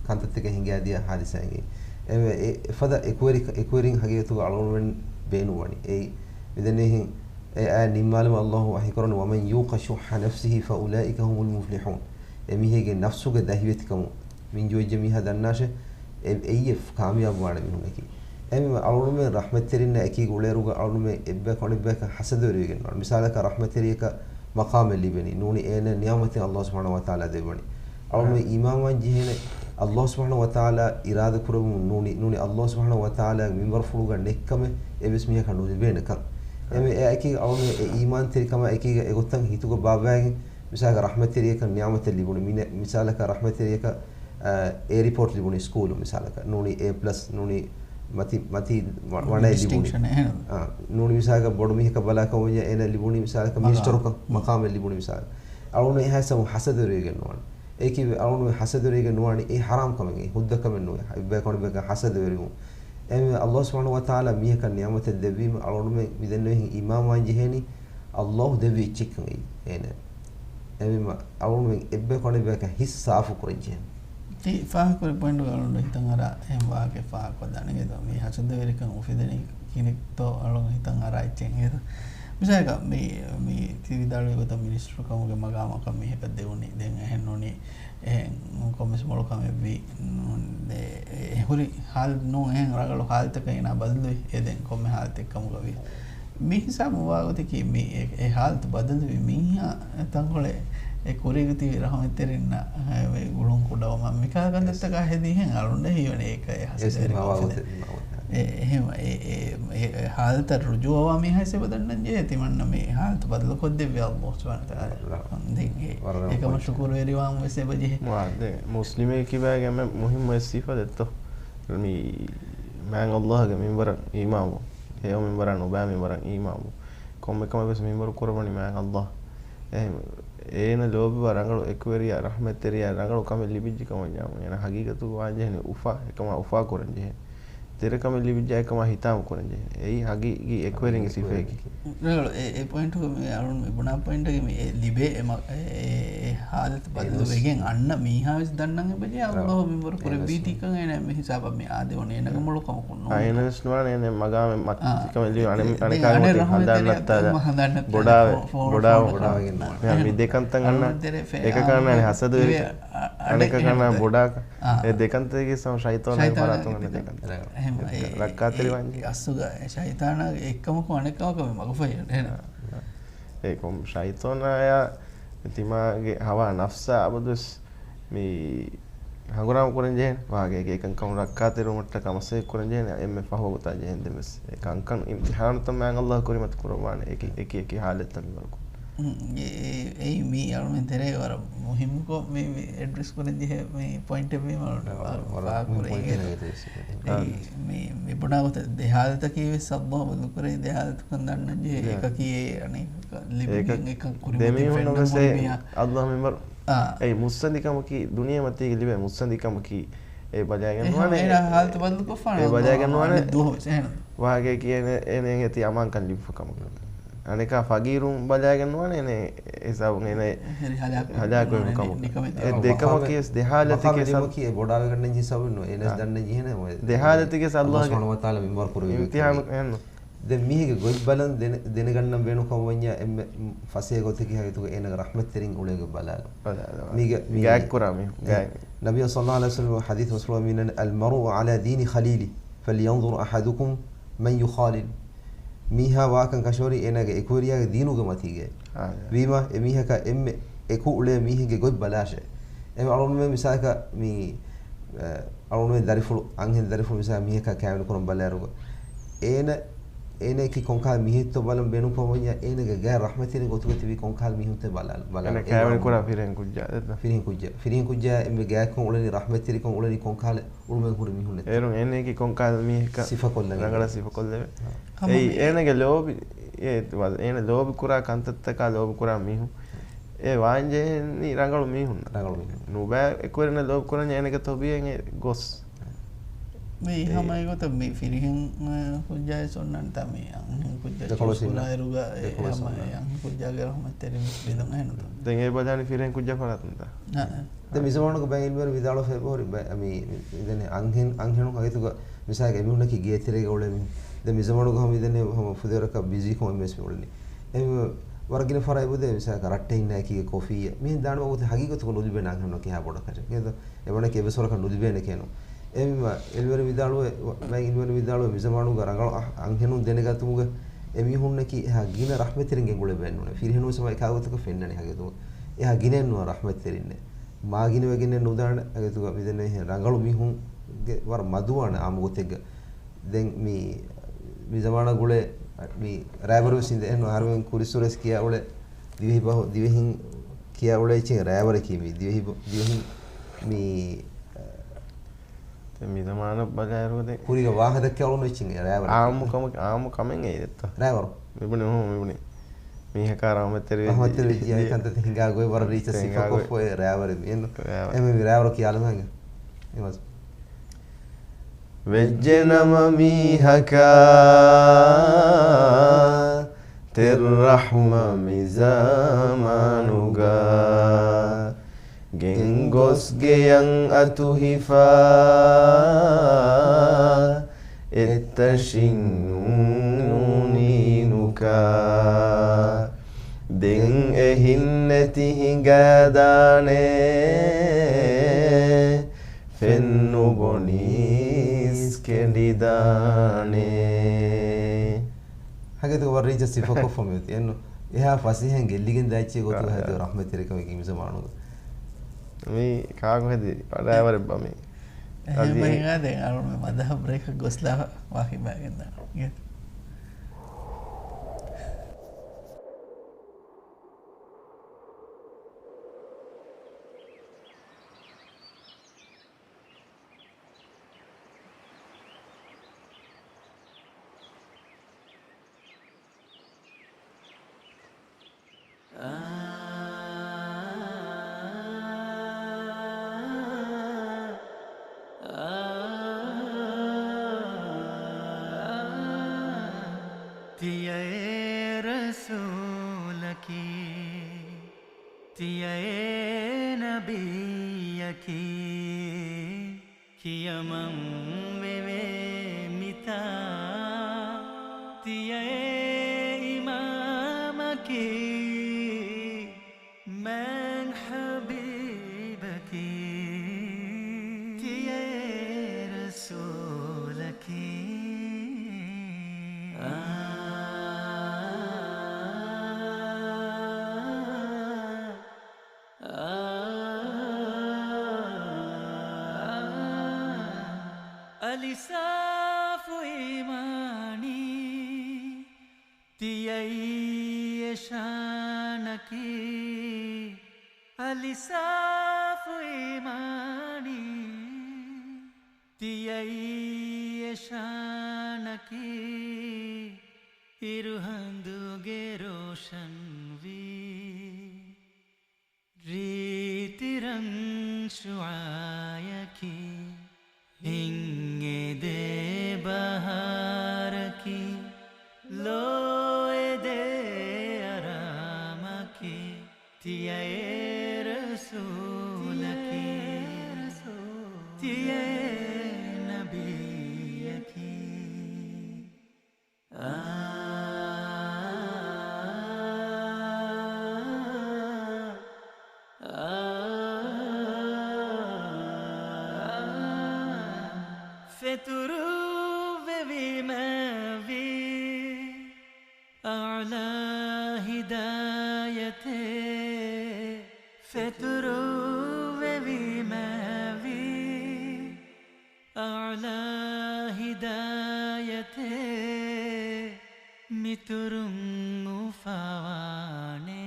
ކަންތައްތަކެއް ހިނގާދިޔަ ހާދިސާއެއް. އެ-، އެ-، އެފަދަ އެކުވެރި-، އެކުވެރިން ހަގީގަތުގަ އަޅުގަނޑުމެން ބޭނުންވަނީ. އެއީ މިދެންނެހިން އެ އާޔަތް ނިންމާލުމަށް ﷲ ވަޙީކުރަނީ، "وَمَنْ يُوقَ شُحَّ نَفْسِهِ فَأُولَٰئِكَ هُمُ الْمُفْلِحُونَ." އެމީހެއްގެ ނަފްސުގެ ދަހިވެތިކަމުން މިންޖުވެއްޖެ މީހާ ދަންނާށެ، އެ-، އެއީ ކާމިޔާބުވާނެ މީހުންނަކީ. އެހެންވެ އަޅުގަނޑުމެން ރަޙްމަތްތެރިންނާ އެކީގަ އުޅޭއިރުގަ އަޅުގަނޑުމެން އެއްބަޔަކު އަނެއްބަޔަކަށް ހަސަދަވެރިވެގެން ނުވާނެ. މިސާލަކަށް ރަޙްމަތްތެރިޔަކަށް މަޤާމެއް ލިބެނީ، ނޫނީ އޭނަ ނިޢުމަތެއް ﷲ ސުބްޙާނަހޫ ވަތަޢާލާ ދެއްވަނީ. އަޅުގަނޑުމެން އީމާންވާން ޖެހޭނެ، ﷲ ސުބްޙާނަހޫ ވަތަޢާލާ އިރާދަ ކުރެއްވުމުން ނޫނީ، ނޫނީ ﷲ ސުބްޙާނަހޫ ވަތަޢާލާގެ މިންވަރުފުޅުގަ ނެތްކަމެއް އެއްވެސް މީހަކަށް ނުލިބޭނެކަން. އެމެ އެއާއެކީ އަޅުގަނޑުމެން އެ އީމާންތެރިކަމާ އެކީގަ އެގޮތަށް ހިތުގަ ބާއްވައިގެން، މިސާލަކަށް ރަޙްމަތްތެރިޔަކަށް ނިޢުމަތެއް ލިބުނު، މިނެ-، މިސާލަކަށް ރަޙްމަތްތެރިޔަކަށް، އާ، އޭ ރިޕޯޓް ލިބުނު ސްކޫލު މިސާލަކަށް، ނޫނީ އޭ ޕްލަސް، ނޫނީ މަތި، މަތި ވަ-، ވަނައެއް ލިބުނީ. ޑިސްޓިންކްޝަން އެހެން. އާ، ނޫނީ މިސާލަކަށް ބޮޑު މީހަކަށް ބަލާކަމަށް އޭނަ ލިބުނީ މިސާލަކަށް މިނިސްޓަރުކަން، މަޤާމެއް ލިބުނީ މިސާލަކަށް. އަޅުގަނޑު އެހާ ހިސާބުން ހަސަދަވެރިވެގެން ނުވާނެ. އެކި އަޅުގަނޑު ހަސަދަވެރިވެގެން ނުވާނެ، އެ ޙަރާމް ކަމެއް، އެ ހުއްދަ ކަމެއް ނޫން، އެއްބަޔަކު އަނެއްބަޔަކަށް ހަސަދަވެރިވުން. އެހެންވެ، ﷲ ސުބްޙާނަހޫ ވަތަޢާލާ މީހަކަށް ނިޢުމަތެއް ދެއްވީމަ، އަޅުގަނޑުމެން މިދެންނެވިހެން އީމާންވާން ޖެހޭނީ، ﷲ ދެއްވި އެއްޗެއްކަން އެއީ އޭނަ. އެހެންވީމަ، އަޅުގަނޑުމެން އެއްބަޔަކު އަނެއްބަޔަކަށް ހިތް ސާފު ކުރަން ޖެހޭނެ. ތި ފާހަގަކުރި ޕޮއިންޓުގަ އަޅުގަނޑު ހިތަށް އަރާ އެހެން ވާހަކައެއް ފާހަގަކޮށްދާނެ އިނގޭތޯ؟ މި ހަސަދަވެރިކަން އުފެދެނީ ކިހިނެއްތޯ އަޅުގަނޑު ހިތަށް އަރާ އެއްޗެއް އިނގޭތޯ؟ މިސާލަކަށް މި، މި ތި ވިދާޅުވި ގޮތަށް މިނިސްޓަރު ކަމުގެ މަގާމަކަށް މީހަކަށް ދެވުނީ. ދެން އެހެން ނޫނީ އެހެން ކޮންމެސް މޮޅު ކަމެއްވީ. ނޫން، އެ، އެ ހުރި ހާލަތު ނޫން، އެހެން ރަނގަޅު ހާލަތަކަށް އޭނާ ބަދަލުވި. އެ ދެން ކޮންމެ ހާލަތެއް ކަމުގަވީ. މި ހިސާބުން ވާގޮތަކީ މި އެ، އެ ހާލަތު ބަދަލުވި މީހާ ތަންކޮޅެއް އެ ކުރީގަ ތިބި ރަޙްމަތްތެރިންނާ އެ ގުޅުން ކުޑަވަމާ މިކަހަލަ ކަންތައްތަކާ ހެދި އެހެން އަޅުގަނޑަށް ހީވަނީ އެކަ އެ ހަސަދަވެރިކަން އެ، އެ، އެ ހާލަތަށް ރުޖޫޢަވާ މީހާ އެބަ ދަންނަން ޖެހޭ. ތިމަންނަ މި ހާލަތު ބަދަލުކޮށްދެއްވި ﷲ ސުބްޙާނަހޫ ވަތަޢާލާ. ދެން އެ، އެކަމަށް ޝުކުރުވެރިވާން ވެސް އެބަ ޖެހޭ. މުސްލިމެކޭ ކިބާގެ އެންމެ މުހިއްމު އެއް ސިފަ ދެއްތޯ. މި މާތް ﷲ ގެ މިންވަރަށް އީމާންވުން. ހެޔޮ މިންވަރާ ނުބައި މިންވަރަށް އީމާންވުން. ކޮންމެ ކަމެއް ވެސް މިންވަރު ކުރައްވަނީ މާތް ﷲ. އެހެން އޭނަ ލޯބިވާ ރަނގަޅު އެކުވެރިޔާ ރަޙްމަތްތެރިޔާ ރަނގަޅު ކަމެއް ލިބިއްޖެ ކަމަށް ވަންޏާ، އޭނަ ހަގީގަތުގަ ވާންޖެހެނީ އުފާ، އެކަމާ އުފާ ކުރަންޖެހޭ. ދެރަ ކަމެއް ލިބިއްޖެ އެކަމާ ހިތާމަ ކުރަންޖެހޭ. އެއީ ހަގީގީ އެކުވެރިންގެ ސިފައަކީ. ރަނގަޅު. އެ، އެ ޕޮއިންޓުގަ މި އަޅުން މި ބުނާ ޕޮއިންޓަކީ މި އެ ލިބޭ އެ މަ-، އެ، އެ، އެ ހާލަތު ބަދަލުވެގެން އަންނަ މީހާ ވެސް ދަންނަން އެބަޖެހޭ ﷲ މިންވަރު ކުރެއްވީތީކަން އޭނަ މި ހިސާބަށް މި އާދެވުނު. އޭނަގެ މޮޅު ކަމަކުން ނޫން. އާ، އޭނަ ވެސް ނުވާނެ އޭނަ މަގާމެއް މަތިކަމެއް ލިބި އަނެ-، އަނެކާގެ މަތިން ހަނދާން ނައްތާލާ ބޮޑާވެ، ބޮޑާވެ، ބޮޑާވެ. މި ދެކަންތައް އަންނަ އެކަކާ އަންނާނެ ހަސަދަވެރިކަން. އަނެކަކާ އަންނާނެ ބޮޑާކަން. އެ ދެކަންތައްގެ ސަމަ ޝައިޠާނާގެ ފަރާތުން އަންނަ ދެކަން. ރައްކާތެރިވާންޖެ. އަސްލުގަ ޝައިޠާނާގެ އެއްކަމަކު އަނެއްކަމަކަށް މި މަގުފަހި އެ ކޮން ޝައިޠާނާޔާ ތިމާގެ ހަވާ ނަފްސާ އަބަދުވެސް މި ހަނގުރާމަ ކުރަން ޖެހޭނެ. ވާގޭގެ އެކަންކަމުން ރައްކާތެރިވުމަށްޓަކާ މަސައްކަތް ކުރަން ޖެހޭނެ. އެންމެ ފަހު ވަގުތާ ޖެހެންދެން ވެސް އެ ކަންކަން އިމްތިޙާނުތައް މާތް ﷲ ކުރިމަތި ކުރައްވާނެ. އެކި، އެކި، އެކި ހާލަތްތައް މިވަރު ކުރުން. އެ، އެ، އެއީ މީ އަޅުމެން ތެރޭ ވަރަށް މުހިއްމުކޮށް މި، މި އެޑްރެސް ކުރަން ޖެހޭ މި ޕޮއިންޓެއް ވީމަ ވަރަށް ފާހަގަކުރެވޭ. އެއީ މި، މި ބުނާ ގޮތަށް ދެ ހާލަތަކީ ވެސް ﷲ ބަދަލުކުރޭ ދެ ހާލަތަކަށް ދަންނަން ޖެހޭ. އެކަކީ އެ އަނެކަކަށް ލިބިގެން އެކަކަށް އެކަން ކުރިމަތި ފެންނަމުން މީހާ. ﷲ މިންވަރު. އާ. އެއީ މުއްސަނދިކަމަކީ، ދުނިޔެމަތީގެ ލިބޭ މުއްސަނދިކަމަކީ އެ ބަލާގެން ނުވާނެ. އެ ހާލަތު ބަދަލުކޮށްފާނެ އެ ބަލާގެން ނުވާނެ. ވާގޭ ކިޔޭނެ އޭނަ އޭނަ އޭތި އަމާންކަން ލިބިފަ ކަމަކަށް. އަނެކާ ފަގީރުން ބަލާގެން ނުވާނެ އޭނަ ހިސާބުން އޭނަ ހަލާކު ވެފަ ކަމަކަށް. އެ ދެކަމަކީ ވެސް ދެ ހާލަތެކޭ ސަ-، އެ ބޮޑާވެގަންނަ ހިސާބުން ނުވޭ. އޭނަސް ދަންނަ ޖިހެނެ އޮތް. ދެ ހާލަތެކޭ ސަ ﷲ ގެ އިމްތިޙާނު އެހެންނު. ދެން މީހެއްގެ ގޮތް ބަލަން ދެނެ-، ދެނެގަންނަން ބޭނުންކަމަށް ވަންޏާ އެންމެ ފަސޭހަ ގޮތަކީ ހަގީގަތުގަ އޭނަގެ ރަޙްމަތްތެރިން އުޅޭ ގޮތް ބަލާލުން. ބަލާލުން. މީގެ، މީ ގާތް ކުރާ މީހުން. އެ، ގާތް. ނަބިއްޔާ ޞައްލައްލާހު ޢަލައިހި ވަސައްލަމަ ޙަދީޘް މަސްރޫޢަ މިނަން، "المرء على دين خليله." فلينظر أحدكم من يخالل. މީހާ ވާކަން ކަށަވަރީ އޭނާގެ އެކުވެރިޔާގެ ދީނުގެ މަތީގައި. ވީމާ، އެ މީހަކަށް އެންމެ އެކު އުޅޭ މީހެއްގެ ގޮތް ބަލާށޭ. އެ އަޅުގަނޑުމެން މިސާލަކަށް މި، އަ، އަޅުގަނޑުމެން ދަރިފުޅު، އަންހެން ދަރިފުޅު މިސާލަކަށް މީހަކާ ކާވެނި ކުރަން ބަލާއިރުގަ، އޭނަ، އޭނައަކީ ކޮންކަހަލަ މީހެއްތޯ ބަލަން ބޭނުންކުރަންވަންޏާ، އޭނަގެ ގާތް ރަޙްމަތްތެރިން ގޮތުގަ ތިބީ ކޮންކަހަލަ މީހުންތޯ ބަލާ، ބަލާ. އޭނަ ކާވެނި ކުރާ ފިރިހެން ކުއްޖާ ދެއްތަ؟ ފިރިހެން ކުއްޖާ. ފިރިހެން ކުއްޖާ އެންމެ ގާތްކޮށް އުޅެނީ ރަޙްމަތްތެރިކަން އުޅެނީ ކޮންކަހަލަ އުޅުމެއް ހުރި މީހުންނެއްތޯ؟ އޭރުން އޭނައަކީ ކޮންކަހަލަ މީހަކަށް ސިފަކޮށްލަން ރަނގަޅަށް ސިފަކޮށްލެވޭ. އާ. އެއީ އޭނަގެ ލޯބި، އެ، އޭނަ ލޯބި ކުރާ ކަންތައްތަކާ ލޯބި ކުރާ މީހުން އެ ވާންޖެހެނީ ރަނގަޅު މީހުންނަށް. ރަނގަޅު މީހުން. ނުބައި އެކުވެރިންނަށް ލޯބި ކުރަންޏާ އޭނަގެ ތޮބީއަތް އެ ގޮސް. މި އެ ހަމައެގޮތަށް މި ފިރިހެން، އަ، ކުއްޖާއި ސޮންނަންތާ މި އަންހެން ކުއްޖާ ދެކޮޅު ސިން. ކުރާއިރުގަ އެ ދެކޮޅު ހަމަ ސޮންނަން. އެ އަންހެން ކުއްޖާގެ ރަޙްމަތްތެރިން ވެސް ބިލުން އެހެންތޯ؟ ދެން އެ ބަލާނީ ފިރިހެން ކުއްޖާ ފަރާތުންތާ؟ އަ، އަ. ދެން މިޒަމާނުގަ ބައެއް އިލްމުވެރިން ވިދާޅުވެފައި އެބަހުރި ބަ-، މި، މި، ދެން އަންހެން، އަންހެނުން ހަގީގަތުގަ މިސާލަކަށް އެމީހުންނަކީ ގޭތެރޭގަ އުޅޭ މީހުން. ދެން މިޒަމާނުގަ ހަމަ ދެން ހަމަ ފުދޭވަރަކަށް ބިޒީކަމުން އެމްއެސް މި އުޅެނީ. އެ ވަރަށް ގިނަ ފަރާތް އެބަދޭ މިސާލަކަށް ރައްޓެހިންނާއެކީގަ ކޮފީއެއް. މިހެން ދާން ވަގުތު ހަގީގަތުގަ ނުލިބޭނެ އަންހެނުންނަކީ އެހާ ބޮޑަކަށެއް. އެ އެވަނަކީ އެއްވެސް ވަރަކަށް ނުލިބޭނެ ކޭނު. އެ މި އިލްމުވެރިން ވިދާޅުވޭ، މި އިލްމުވެރިން ވިދާޅުވޭ މިޒަމާނުގަ ރަނގަޅު އަ-، އަންހެނުން ދެނެގަތުމުގަ އެމީހުންނަކީ އެހާ ގިނަ ރަޙްމަތްތެރިން ގެންގުޅެވޭނެ ނޫނޭ. ފިރިހެނުން ވެސް ހަމަ އެކާވަތަކަށް ފެންނަނީ ހަގީގަތުގަ. އެހާ ގިނައެއް ނުވާ ރަޙްމަތްތެރިންނެއް. މާ ގިނަވެގެންނެއް ނުދާނެ. ހަގީގަތުގަ މިދެންނެވިހެން ރަނގަޅު މީހުންގެ ވަރަށް މަދުވާނެ އާއްމު ގޮތެއްގަ. ދެން މި، މި ޒަމާނާ ގުޅޭ މި ރައިވަރު ވެސް އިނދެ އެހެން އަހަރުމެން ކުރިއްސުރެ ވެސް ކިޔާ އުޅޭ ދިވެހި ބަހު، ދިވެހިން ކިޔާ އުޅޭ އެއްޗެއް ރައިވަރަކީ މި ދިވެހި ބަ-، ދިވެހިން މި ދެން މި ޒަމާނަށް ބަލާއިރު ދެން ކުރީގަ ވާހަކަ ދައްކާ އުޅުނު އެއްޗެއް ރައިވަރަކީ. އާއްމު ކަމަކީ، އާއްމު ކަމެއް އެއީ ދެއްތަ؟ ރައިވަރު. މިބުނި، އުހު، މިބުނި. މީހަކާ ރަޙްމަތްތެރި ވެއްޖެ. ރަޙްމަތްތެރި ވެއްޖެ. އެ ކަންތައްތައް ހިނގާ ގޮތް ވަރަށް ރީއްޗަށް ހިނގާ ގޮތް. ސިފަކޮށްފައި ރައިވަރެއް މި އެންނު. ރައިވަރު. އެމެ މި ރައިވަރު ކިޔާލަމާ ހިނގާ. އެމަސް. ވެއްޖެނަމަ މީހަކާ ތެއްރަޙްމަ މި ޒަމާނުގަ ގެންގޮސްގެޔަށް އަތުހިފާ އެއްތަށިން ނޫނީނުކާ. ދެން އެހިންނެތި ހިނގާދާނެ ފެންނުބޮނީސް ކެނޑިދާނެ. ހަގީގަތުގަ ވަރަށް ރީއްޗަށް ސިފަކޮށްފަ މިއޮތީ. އެންނު އެހާ ފަސޭހައިން ގެއްލިގެން ދާ އެއްޗެއް ގޮތުގަ އާ، ހަދިޔާ ރަޙްމަތްތެރިކަމަކީ މި ޒަމާނުގަ. މީ ކާކު ހެދި ރައިވަރެއްބާ މީ؟ އެހެން އަދި ހިނގާ ދެން އަޅުގަނޑު މަދަހަ ބްރޭކަށް ގޮސްލާ ވާ ހިމާގެން ދާނަން. ތިޔައޭ ރަސޫލަކީ، ތިޔައޭ ނަބިއްޔަކީ، ކިޔަމަންވެވޭ މިތާ، ތިޔައޭ އިމާމަކީ، މާތް ޙަބީބަކީ، ތިޔައޭ ރަސޫލަކީ. އާ، އާ، އަލި ސާފު އީމާނީ، ތިޔައީ އެ ޝާނަކީ، އަލި ސާފު އީމާނީ، ތިޔައީ އެ ޝާނަކީ، އިރުހަނދުގެ ރޯޝަންވީ. ރީތި ރަން ޝުޢާޔަކީ، ހިތްއެދޭ ބަހާރަކީ، ލޯއެދޭ އަރާމަކީ، ތިޔައޭ ރަސޫލަކީ، ތިޔައޭ ނަބިއްޔަކީ. ފެތުރޫ ހިދާޔަތެއް ފެތުރުވެވީމާވީ، އަޢްލާ ހިދާޔަތެއް މިތުރުން އުފާވާނެ.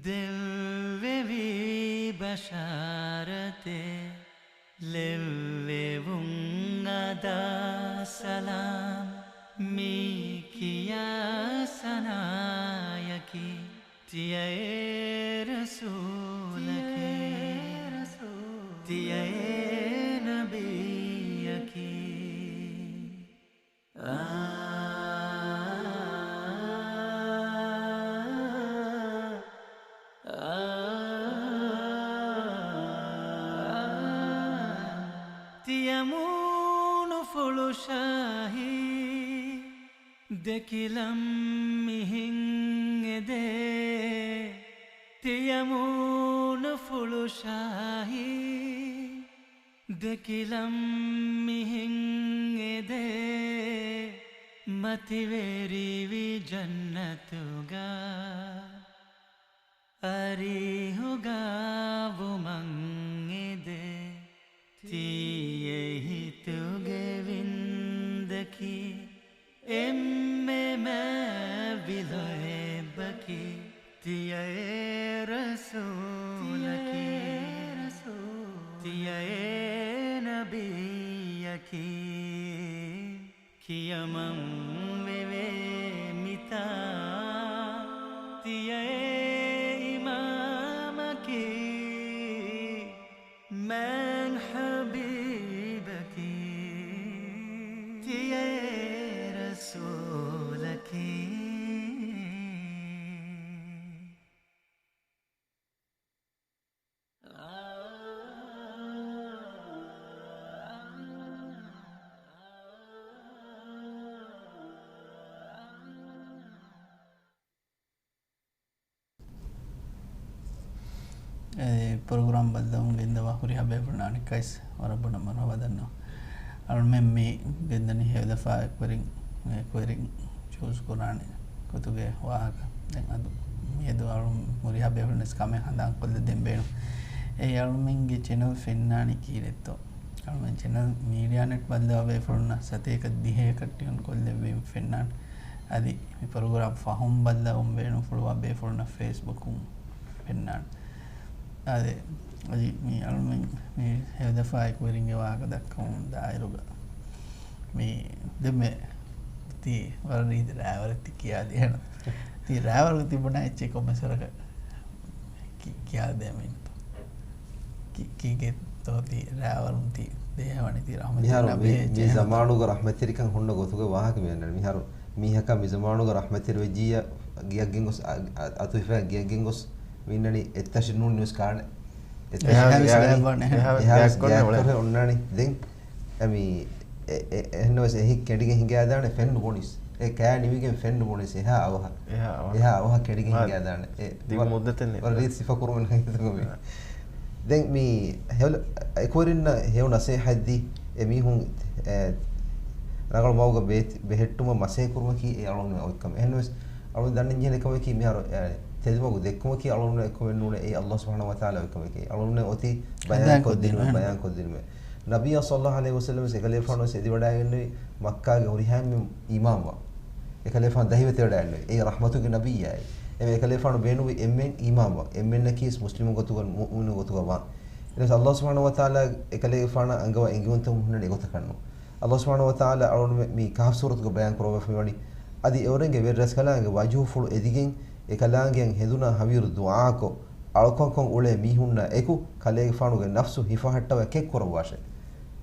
ދެއްވެވީ ބަޝާރަތެއް، ލެއްވެވުން އަދާ ސަލާމް، މި ކިޔާ ސަނާޔަކީ، ތިޔައޭ ރަސޫލަކީ، ތިޔައޭ ނަބިއްޔަކީ. ތިޔަމޫނުފުޅު ޝާހީ، ދެކިލަން މިހެން އެދޭ. ތިޔަމޫނުފުޅު ޝާހީ، ދެކިލަން މިހެން އެދޭ، މަތިވެރިވި ޖަންނަތުގަ އަރިހުގަ ވުމަށް އެދޭ. ތިޔަ ހިތުގެ ވިންދަކީ، އެންމެ މާތްވި ލޯތްބަކީ، ތިޔައޭ ރަސޫލަކީ، ތިޔައޭ ނަބިއްޔަކީ. ކިޔަމަން ވެވޭ މިތާ، ތިޔައޭ އިމާމަކީ. މާތް ޙަބީބަކީ، ތިޔައޭ ރަސޫލަކީ. އެ ޕްރޮގްރާމް ބައްލަވަމުން ގެންދަވާ ހުރިހާ ބޭފުޅުންނަށް އަނެއްކާވެސް ވަރަށް ބޮޑަށް މަރުޙަބާ ދަންނަވަން. އަޅުމެން މި ގެންދަނީ ހެޔޮދަފާ އެކުވެރިން، އެކުވެރިން ޗޫސް ކުރާނެ ގޮތުގެ ވާހަކަ. ދެން އަދު މިއަދު އަޅު ހުރިހާ ބޭފުޅުންވެސް ކަމެއް ހަނދާން ކޮށްލަދޭން ބޭނުން. އެ އަޅުމެންގެ ޗެނަލް ފެންނާނީ ކީރެއްތޯ؟ އަޅުމެން ޗެނަލް މީޑިއާ ނެޓް ބައްލަވާ ބޭފުޅުންނަށް ސަތޭކަ ދިހައަކަށް ޓިއުން ކޮށްލެއްވީމަ ފެންނާނެ. އަދި މި ޕްރޮގްރާމް ފަހުން ބައްލަވަން ބޭނުންފުޅުވާ ބޭފުޅުންނަށް ފޭސްބުކުން ފެންނާނެ. އާދެ، އަދި މި އަޅުމެން މި ހެޔޮދަފާ އެކުވެރިންގެ ވާހަކަ ދައްކަމުން ދާއިރުގަ މި ދެންމެ ތި ވަރަށް ރީތި ރާވަރެއް ތި ކިޔާދޭނަ. ތި ރާވަރު ތިބުނާ އެއްޗެއް ކޮންމެސް ވަރަކަށް ކި-، ކިޔާދޭ މިންތު. ކި-، ކީކޭތޯ ތި ރާވަރުން ތި ދޭހަވަނީ ތި ރަޙްމަތެއް މިހާރު ނާ މި، ބޭ މި ޖެހޭނުތަ؟ ޒަމާނުގަ ރަޙްމަތްތެރިކަން ހުންނަ ގޮތުގެ ވާހަކަ މި އަންނަނީ. މިހާރު މީހަކާ މި ޒަމާނުގަ ރަޙްމަތްތެރިވެއްޖިއްޔާ ގެއަށް ގެންގޮސް، އަ-، އަ-، އަތުވެފައި ގެއަށް ގެންގޮސް މި އިންނަނީ އެއްތަށި ނޫން ނިވެސް ކާނެ. އެއްތަށި އެހާ ނޫން ވެސް ނިވެސް ގާތް ގާތް ގޮންނެ އެހާ އުޅޭ. ވެސް ގާތް ގޮންނެ ގާތް އުޅޭ. ކޮށް އޮންނާނީ. ދެން އެ މި އެ-، އެ-، އެހެންނަމަވެސް އެހި ކެނޑިގެން ހިނގާދާނެ ފެން ނުބުނިސް. އެ ކާ ނިމިގެން ފެން ނުބުނިސް. އެހާ އަވަހަށް. އެހާ އަވަހަށް. އެހާ އަވަހަށް ކެނޑިގެން މާ ހިނގާދާނެ. އެ ދިގު ވަ-، މުއްދަތެއް ނެތް. ވަރަށް ރީތި ސިފަ ކުރުމެއް ނަގީތަކު މި. އާ. ދެން މި ހެޔޮ-، އެކުވެރިންނަށް ހެޔޮ ނަސޭހަތްދީ، އެ މީހުން، އެ، ރަނގަޅު މަގުގަ ބޭތި-، ބެހެއްޓުމަށް މަސޭ ކުރުމަކީ އެ އަޅުގަނޑުމެން އޮތް ކަމެއް. އެހެންނަމަވެސް އަޅުގަނޑު ދަންނަން ޖެހޭނެ ކަމަކީ މިހާރު، އެ، ތެދުމަގު ދެއްކުމަކީ އަޅުގަނޑުމެން އޮތް ކަމެއް ނޫނޭ. އެއީ އައްލާހު ސުބްޙާނަހޫ ވަތަޢާލާ އޮތް ކަމެކޭ. އަޅުގަނޑުމެން އޮތީ ބަޔާން ބަޔާން ކޮށްދިނުމެއް، ކޮށްދިނުމެއް. ބަޔާން ކޮށްދިނުމެއް. ނަބިއްޔާ ޞައްލައްލާހު ޢަލައިހި ވަސައްލަމަ ވެސް އެކަލޭގެފާނު ވެސް އެދިވަޑައިގެންނެވި މައްކާގެ ހުރިހާ އެންމެ އިމާމްއަށް. އެކަލޭގެފާނު ދަހިވެތިވަޑައިގެންނެވި. އެއީ ރަޙްމަތުގެ ނަބިއްޔާއޭ. އެމެ އެކަލޭގެފާނު ބޭނުންވި އެންމެން އިމާމްއަށް. އެންމެންނަކީ ވެސް މުސްލިމު ގޮތުގަ، މުއުމިނު ގޮތުގަ ވާން. އެހެނަސް އައްލާހު ސުބްޙާނަހޫ ވަތަޢާލާ އެކަލޭގެފާނަށް އަންގަވާ އެނގިވަންތަވުން ހުންނަނީ އެގޮތަކަށްނު. އައްލާހު ސުބްޙާނަހޫ ވަތަޢާލާ އަޅުގަނޑުމެން މި ކަހަފް ސޫރަތުގަ ބަޔާން ކުރައްވާފައިވަނީ، އަދި އެއުރެންގެ ވެރިރަސްކަލާނގެ ވަޖުހުފުޅު އެދިގެން، އެކަލާނގެއަށް ހެދުނާ ހަވީރު ދުޢާކޮށް، އަޅުކަންކޮށް އުޅޭ މީހުންނާ އެކު ކަލޭގެފާނުގެ ނަފްސު ހިފަހައްޓަވައި ކެތްކުރައްވާށޭ.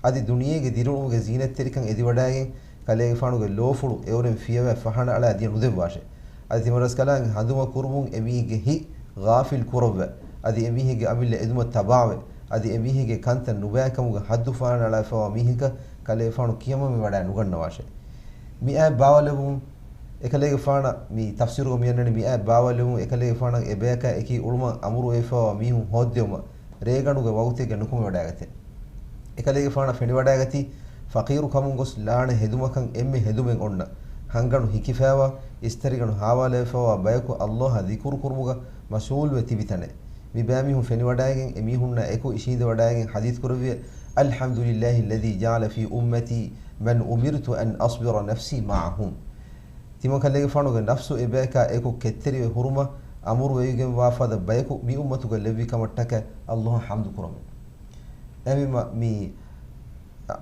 އަދި ދުނިޔޭގެ ދިރިއުޅުމުގެ ޒީނަތްތެރިކަން އެދިވަޑައިގެން، ކަލޭގެފާނުގެ ލޯފުޅު އެއުރެން ފިޔަވައި ފަހަނަ އަޅާ ދިޔަ ނުދެއްވާށޭ. އަދި ތިމަންރަސްކަލާނގެ ހަނދުމަ ކުރުމުން އެމީހެއްގެ ހިތް ޣާފިލް ކުރައްވަ، އަދި އެމީހެއްގެ އަމިއްލަ އެދުމަށް ތަބާވެ، އަދި އެމީހެއްގެ ކަންތައް ނުބައިކަމުގެ ހައްދު ފަހަނަ އަޅާފައިވާ މީހަކަށް ކަލޭގެފާނު ކިޔަމަން މި ވަޑައި ނުގަންނަވާށޭ. މިއާ ބާވަލެވުން އެކަލޭގެފާނަށް މި ތަފްސީރުގަ މިއަންނަނީ މިއާ ބާވަލެވުން އެކަލޭގެފާނަށް އެބަޔަކާ އެކީ އުޅުމަށް އަމުރު ވެފައިވާ މީހުން ހޯއްދެވުމަށް ރޭގަނޑުގެ ވަގުތެއްގަ ނުކުމެވަޑައިގަތޭ. އެކަލޭގެފާނަށް ފެނިވަޑައިގަތީ، ފަޤީރު ކަމުން ގޮސް ލާނެ ހެދުމަކަށް އެންމެ ހެދުމެއް އޮންނަ، ހަންގަނޑު ހިކިފައިވާ، އިސްތަށިގަނޑު ހާވާލެވިފައިވާ ބަޔަކު ﷲ އަށް ޛިކުރު ކުރުމުގަ މަޝްޣޫލުވެ ތިބި ތަނެއް. މި ބައިމީހުން ފެނިވަޑައިގެން އެމީހުންނާ އެކު އިށީނދެވަޑައިގެން ޙަދީޘް ކުރެއްވިއޭ، الحمد لله الذي جعل في أمتي من أمرت أن أصبر نفسي معهم. ތިމަންކަލޭގެފާނުގެ ނަފްސު އެބަޔަކާ އެކު ކެތްތެރިވެ ހުރުމަށް އަމުރު ވެވިގެންވާ ފަދަ ބަޔަކު މި އުއްމަތުގަ ލެއްވި ކަމަށްޓަކައި ﷲ އަށް ޙަމްދު ކުރަމެވެ. އެހެންވީމަ މި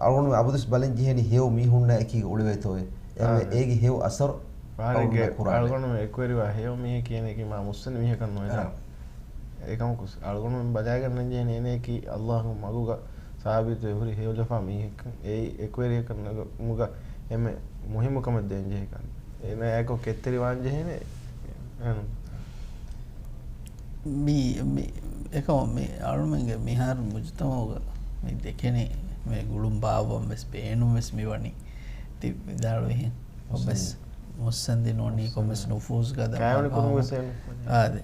އަޅުގަނޑުމެން އަބަދުވެސް ބަލަން ޖެހޭނީ ހެޔޮ މީހުންނާ އެކީގަ އުޅެވޭތޯއޭ. އެހެންވެ އާ. އޭގެ ހެޔޮ އަސަރު ވާރޭގެ އަޅުގަނޑުމެން ކުރާނެ. އަޅުގަނޑު އެކުވެރިވާ ހެޔޮ މީހެއް ކިޔަނީ މާ މުއްސަނދި މީހަކަށް ނުވެ. އާ. އެކަމަކު އަޅުގަނޑުމެން ބަލާގަންނަން ޖެހޭނީ އޭނައަކީ ﷲ ގެ މަގުގަ ސާބިތުވެ ހުރި ހެޔޮލަފާ މީހެއްކަން. އެއީ އެކުވެރިޔަކަށް ނަގަމުގަ އެންމެ މުހިއްމު ކަމެއް ދޭން ޖެހޭ ކަން. އޭނައާއެކު ކެތްތެރިވާން ޖެހޭނެ. އެހެން. މި، މި، އެކަމަ މި އަޅުމެންގެ މިހާރު މުޖުތަމައުގަ މި ދެކެނީ މި ގުޅުން ބާއްވަން ވެސް ބޭނުން ވެސް މި ވަނީ. ތި ވިދާޅުވިހެން. ކޮންމެސް މުއްސަނދި. މުއްސަނދި ނޫނީ ކޮންމެސް ނުފޫޒުގަދަ ކާވެނި ކުރުމުގެ ފާފަ ސޭނު. އާދެ.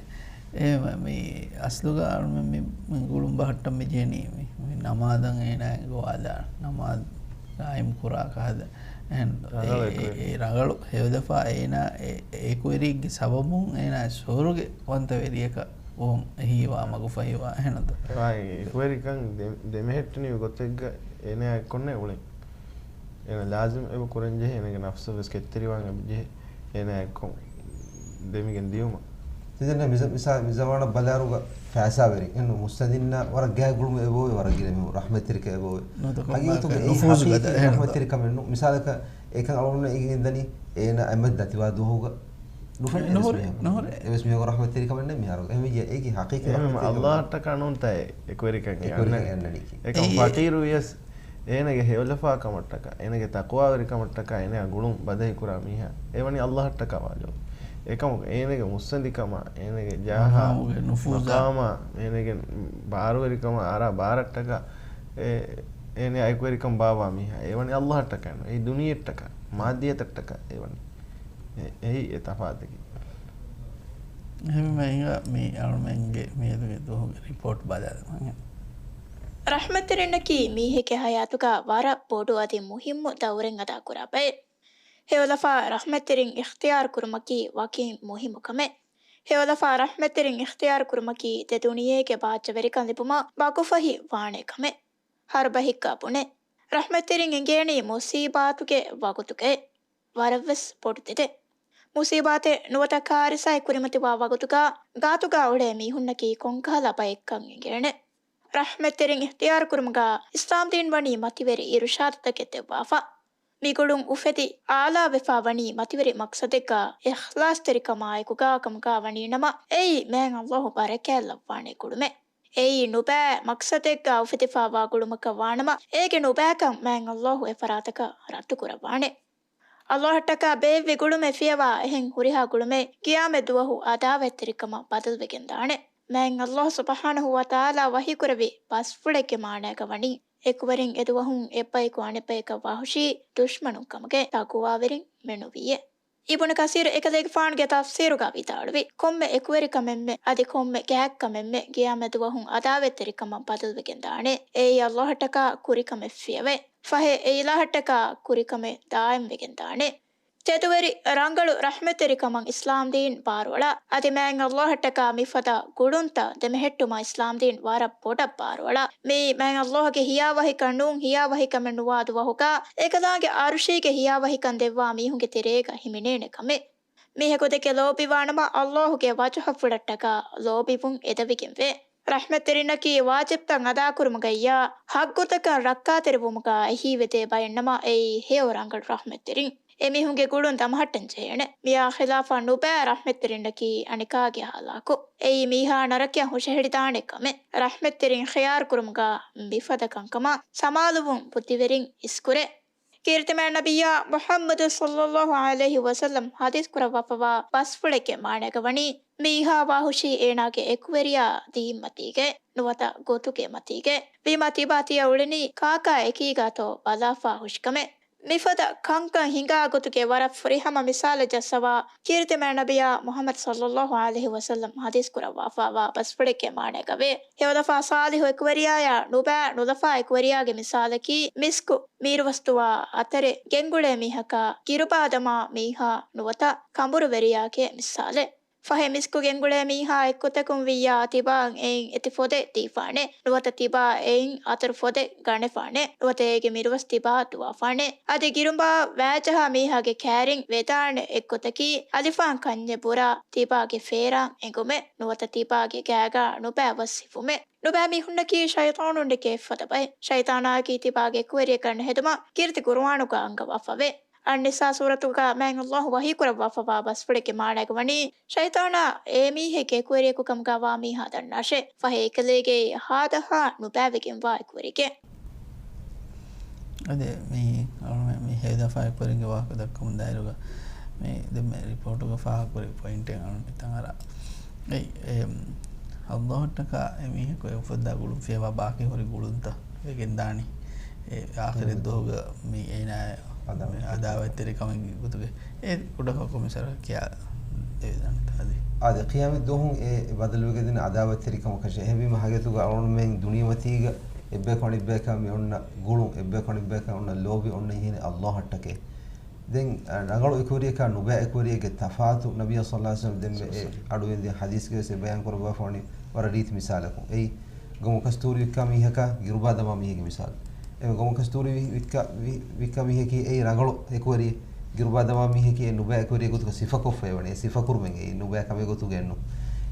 އެހެންވެ މި އަސްލުގަ އަޅުމެން މި، މި ގުޅުން ބަހައްޓަން މި ޖެހެނީ މި، މި ނަމާދަށް އޭނާ ގޮވާލާ، ނަމާދު ޤާއިމް ކުރާ ކަހަލަ. އެހެން ރަނގަޅު އެ، އެ، އެކުވެރި. އެ ރަނގަޅު ހެޔޮލަފާ އޭނާ އެ، އެ އެކުވެރީގެ ސަބަބުން އޭނާ ސުވަރުގެ ވަންތަވެރިޔަކަށް ވުމުން އެހީވާ މަގުފަހިވާ އެހެންނުތަ؟ އެކުވެރިކަން ދެ، ދެމެހެއްޓުނީ ގޮތެއްގަ އޭނާ އެއްކޮންނޭ އުޅެން. އޭނަ ލާޒިމް އެބަ ކުރަންޖެހޭ، އޭނަގެ ނަފްސަށް ވެސް ކެތްތެރިވާން އެބަޖެހޭ، އޭނަ އެއްކޮށް ދެމިގެން ދިޔުމަށް. ތިދެންނަށް މި ޒަ، މިސާ، މި ޒަމާނަށް ބަލާއިރުގަ ފައިސާވެރިން އެންނު މުއްސަނދިންނަށް ވަރަށް ގާތް ގުޅުމެއް އެބައޮތް، ވަރަށް ގިނަ މީހުން ރަޙްމަތްތެރިކަން އެބައޮތް. ނުވަތަ ކޮންމެ ޙަޤީޤަތުގަ އެ ނުފޫޒު ޙަޤީޤީ ގަދަ އެހެން. ރަޙްމަތްތެރިކަމެއް ނޫން. މިސާލަކަށް އެކަން އަޅުގަނޑު އިގެންދަނީ އޭނަ އެމެދު ނަތިވާ ދުވަހުގަ ނުފެންނަ އެވެސް ނުހުރޭ، މީހަކު. ނުހުރޭ. އެވެސް މީހަކު ރަޙްމަތްތެރިކަމެއް ނެތް މިހާރު. އެހެންވެއްޖެ އޭގެ ޙަޤީޤީ އެހެން ރަޙްމަތްތެރިކަމެއް އައްލާހަށްޓަކާ ނޫންތަ އެ އެކުވެރިކަން އެކުވެރިކަން އަންނަނީ. އެކަމަ އެއީ ފަޤީރު ވިޔަސް އޭނަގެ ހެޔޮލަފާކަމަށްޓަކާ، އޭނަގެ ތަޤްވާވެރިކަމަށްޓަކާ އޭނައާ ގުޅުން ބަދަހި ކުރާ މީހާ އެވަނީ އައްލާހަށްޓަކާ ވާޖިބު. އެކަމަކު އޭނަގެ މުއްސަނދިކަމާ، އޭނަގެ ޖާހާ، މަޤާމުގެ ނުފޫޒާ، މަޤާމާ، އޭނަގެ ބާރުވެރިކަމާ އަރާ ބާރަށްޓަކާ އެ، އޭނައާ އެކުވެރިކަން ބާއްވާ މީހާ އެވަނީ އައްލާހަށްޓަކާ ނޫން. އެއީ ދުނިޔެއަށްޓަކާ، މާއްދިއްޔަތަށްޓަކާ އެވަނީ. އެ، އެއީ އެ ތަފާތަކީ. އެހެންވީމަ ހިނގާ މި އަޅުމެންގެ މިއަދުގެ ދުވަހުގެ ރިޕޯޓް ބަލާލަމާ. ރަޙްމަތްތެރިންނަކީ މީހެއްގެ ހަޔާތުގަ ވަރަށް ބޮޑު އަދި މުހިއްމު ދައުރެއް އަދާކުރާ ބައެއް. ހެޔޮލަފާ ރަޙްމަތްތެރިން އިޚްތިޔާރު ކުރުމަކީ ވަކިން މުހިއްމު ކަމެއް. ހެޔޮލަފާ ރަޙްމަތްތެރިން އިޚްތިޔާރު ކުރުމަކީ ދެ ދުނިޔޭގެ ބާއްޖަވެރިކަން ލިބުމަށް ވަގުފަހި ވާނެ ކަމެއް. ހަރުބަހިއްގަ ބުނޭ، ރަޙްމަތްތެރިން އެނގޭނީ މުޞީބާތުގެ ވަގުތުގައޭ. ވަރަށްވެސް ބޮޑު ތެދެއް. މުޞީބާތެއް ނުވަތަ ކާރިސާއެއް ކުރިމަތިވާ ވަގުތުގަ ގާތުގަ އުޅޭ މީހުންނަކީ ކޮންކަހަލަ ބައެއްކަން އެނގޭނެ. ރަޙްމަތްތެރިން އިޚްތިޔާރު ކުރުމުގަ އިސްލާމްދީން ވަނީ މަތިވެރި އިރުޝާދުތަކެއް ދެއްވާފަ. މިގުޅުން އުފެދި އާލާވެފަ ވަނީ މަތިވެރި މަޤްޞަދެއްގަ އިޚްލާޞްތެރިކަމާއެކުގަ ކަމުގަ ވަނީނަމަ، އެއީ މާތް އައްލާހު ބަރަކާތްލައްވާނެ ގުޅުމެއް. އެއީ ނުބައި މަޤްޞަދެއްގަ އުފެދިފަ ވާ ގުޅުމަކަށް ވާނަމަ، އޭގެ ނުބައިކަން މާތް އައްލާހު އެފަރާތަކަށް ރައްދުކުރައްވާނެ. އައްލާހަށްޓަކާ ބޭއްވި ގުޅުމެއް ފިޔަވާ އެހެން ހުރިހާ ގުޅުމެއް ޤިޔާމަތް ދުވަހު އަދާވަތްތެރިކަމަށް ބަދަލުވެގެންދާނެ. މާތް އައްލާހު ސުބްޙާނަހު ވަތަޢާލާ ވަޙީކުރެއްވި ބަސްފުޅެއްގެ މާނައިގަ ވަނީ، އެކުވެރިން އެދުވަހުން އެއްބަޔަކު އަނެއްބަޔަކަށް ވާހުށީ ދުޝްމަނުން ކަމުގެ ތަޤުވާވެރިން މެނުވީއޭ. އިބުނު ކަސީރު އެކަލޭގެފާނުގެ ތަފްސީރުގަ ވިދާޅުވި، ކޮންމެ އެކުވެރިކަމެއްމެ އަދި ކޮންމެ ގާތްކަމެއްމެ ޤިޔާމަތް ދުވަހުން އަދާވަތްތެރިކަމަށް ބަދަލުވެގެންދާނެ. އެއީ އައްލާހަށްޓަކާ ކުރިކަމެއް ފިޔަވައި. ފަހެ އެ އިލާހަށްޓަކާ ކުރިކަމެއް ދާއިމްވެގެންދާނެ. ތެދުވެރި ރަނގަޅު ރަޙްމަތްތެރިކަމަށް އިސްލާމްދީން ބާރުއަޅާ. އަދި މާތް އައްލާހަށްޓަކާ މިފަދަ ގުޅުންތައް ދެމެހެއްޓުމަށް އިސްލާމްދީން ވަރަށް ބޮޑަށް ބާރުއަޅާ. މިއީ މާތް އައްލާހުގެ ހިޔާވަހިކަން ނޫން، ހިޔާވަހިކަމެއް ނުވާ ދުވަހުގަ އެކަލާނގެ އަރުޝީގެ ހިޔާވަހިކަން ދެއްވާ މީހުންގެ ތެރޭގަ ހިމެނޭނެ ކަމެއް. މީހަކު ދެކެ ލޯބިވާނަމަ، އައްލާހުގެ ވަޖުހަފުޅަށްޓަކާ ލޯބިވުން އެދެވިގެންވޭ. ރަޙްމަތްތެރިންނަކީ ވާޖިބްތައް އަދާކުރުމުގައްޔާ، ޙައްޤުތަކަށް ރައްކާތެރިވުމުގަ އެހީވެދޭ ބައެއްނަމަ، އެއީ ހެޔޮ ރަނގަޅު ރަޙްމަތްތެރިން. އެމީހުންގެ ގުޅުން ދަމަހައްޓަން ޖެހޭނެ. މިއާ ޚިލާފަށް ނުބައި ރަޙްމަތްތެރިންނަކީ އަނެކާގެ ހާލާކު. އެއީ މީހާ ނަރަކަޔަށް ހުށަހެޅިދާނެ ކަމެއް. ރަޙްމަތްތެރިން ޚިޔާރުކުރުމުގަ މިފަދަ ކަންކަމަށް ސަމާލުވުން ބުއްދިވެރިން އިސްކުރޭ. ކީރިތިމާ ނަބިއްޔާ މުޙައްމަދު ޞައްލައްލާހު ޢަލައިހި ވަސައްލަމް ޙަދީޘް ކުރައްވާފަވާ ބަސްފުޅެއްގެ މާނައިގަ ވަނީ، މީހާ ވާހުށީ އޭނާގެ އެކުވެރިޔާ ދީންމަތީގައޭ ނުވަތަ ގޮތުގެ މަތީގައޭ. ވީމާ ތިބާ ތިޔަ އުޅެނީ ކާކާ އެކީގާތޯ ބަލާފާ ހުށިކަމެއް. މިފަދަ ކަންކަން ހިނގާ ގޮތުގެ ވަރަށް ފުރިހަމަ މިސާލެއް ޖައްސަވާ ކީރިތިމެން ނަބިޔާ މުޙައްމަދު ޞައްލައްލާހު ޢަލައިހި ވަސައްލަމް ޙަދީޘް ކުރައްވާފައިވާ ބަސްފުޅެއްގެ މާނައިގަވޭ. ހެޔޮލަފާ ޞާލިޙު އެކުވެރިޔާޔާ ނުބައި ނުލަފާ އެކުވެރިޔާގެ މިސާލަކީ މިސްކު މީރުވަސް ދުވާ އަތަރެއް ގެންގުޅޭ މީހަކާ ގިރުބާ ދަމާ މީހާ ނުވަތަ ކަނބުރުވެރިޔާގެ މިސާލެއް. ފަހެ މިސްކު ގެންގުޅޭ މީހާ އެއްގޮތަކުން ވިއްޔާ ތިބާއަށް އެއިން އެތި ފޮދެއް ދީފާނެ، ނުވަތަ ތިބާ އެއިން އަތަރު ފޮދެއް ގަނެފާނެ، ނުވަތަ އޭގެ މީރުވަސް ތިބާ ދުވާފާނެ. އަދި ގިރުބާ ވައިޖަހާ މީހާގެ ކައިރިން ވެދާނެ އެއްގޮތަކީ އަލިފާން ކަންޏެއް ބުރާ ތިބާގެ ފޭރާން އެނގުމެއް، ނުވަތަ ތިބާގެ ގާގާ ނުބައި ވަސް ހިފުމެއް. ނުބައި މީހުންނަކީ ޝައިޠާނުންނެކޭ އެއްފަދަ ބައެއް. ޝައިޠާނާއަކީ ތިބާގެ އެކުވެރިޔަކަށް ނުހެދުމަށް ކީރިތި ޤުރުއާނުގަ އަންގަވާފަވޭ. އައްނިސާ ސޫރަތުގަ މާތް ﷲ ވަޙީކުރައްވާފަވާ ބަސްފުޅެއްގެ މާނައިގަ ވަނީ، ޝައިޠާނާ އެ މީހެއްގެ އެކުވެރިޔަކު ކަމުގަ ވާ މީހާ ދަންނާށޭ. ފަހެ އެކަލޭގެ ހާދަހާ ނުބައިވެގެންވާ އެކުވެރިގެ. އަދި މި އަޅުމެން މި ހެޔޮލަފާ އެކުވެރިންގެ ވާހަކަ ދައްކަމުން ދާއިރުގަ މި ދެން މި ރިޕޯޓުގަ ފާހަގަކުރި ޕޮއިންޓެއް އަޅުން ހިތަށް އަރާ. އެ، އެ، ﷲ އަށްޓަކާ އެ މީހަކު އެ އުފައްދާ ގުޅުން ފިޔަވާ ބާކީ ހުރި ގުޅުންތައް ވެގެން ދާނީ. އެ އާޚިރަތް ދުވަހުގަ މި އޭނާ އަދާވަތްތެރި. އަދާވަތްތެރިކަމެއްގެ ގޮތުގަ އެ ކުޑަކޮށް މިސާލަކަށް ކިޔާ ދެވިދާނެތާ އަދި. އާދެ، ޤިޔާމަތް ދުވަހުން އެ ބަދަލުވެގެންދިން އަދާވަތްތެރިކަމަކަށެއް. އެހެންވީމަ ހަގީގަތުގަ އަޅުގަނޑުމެން ދުނިޔެމަތީގަ އެއްބަޔަކު އަނެއްބަޔަކާ މި އޮންނަ ގުޅުން، އެއްބަޔަކު އަނެއްބަޔަކާ އޮންނަ ލޯބި އޮންނަ އިހެނެއް ﷲ އަށްޓަކައި. ދެން، އަ، ރަނގަޅު އެކުވެރިޔަކާ ނުބައި އެކުވެރިއެއްގެ ތަފާތު ނަބިއްޔާ ޞައްލައްލާހު ޢަލައިހި ވަސައްލަމް ދެންމެ އެ އަޑުއިން ދިން ޙަދީޘްގައި ވެސް އެ ބަޔާން ކުރައްވާފަވަނީ ވަރަށް ރީތި މިސާލަކުން. އެއީ، ގަމު ކަސްތޫރި ވިއްކާ މީހަކާ ގިރުބާ ދަމާ މީހެއްގެ މިސާލު. އެ ގަމު ކަސްތޫރި ވި-، ވިއްކާ، ވި-، ވިއްކާ މީހަކީ އެއީ ރަނގަޅު އެކުވެރިއެއް. ގިރުބާ ދަމާ މީހަކީ އެ ނުބައި އެކުވެރިއެއް ގޮތުގަ ސިފަކޮށްފައިވަނީ. އެ ސިފަކުރުމެއް އެއީ ނުބައި ކަމެއް ގޮތުގައެއްނު.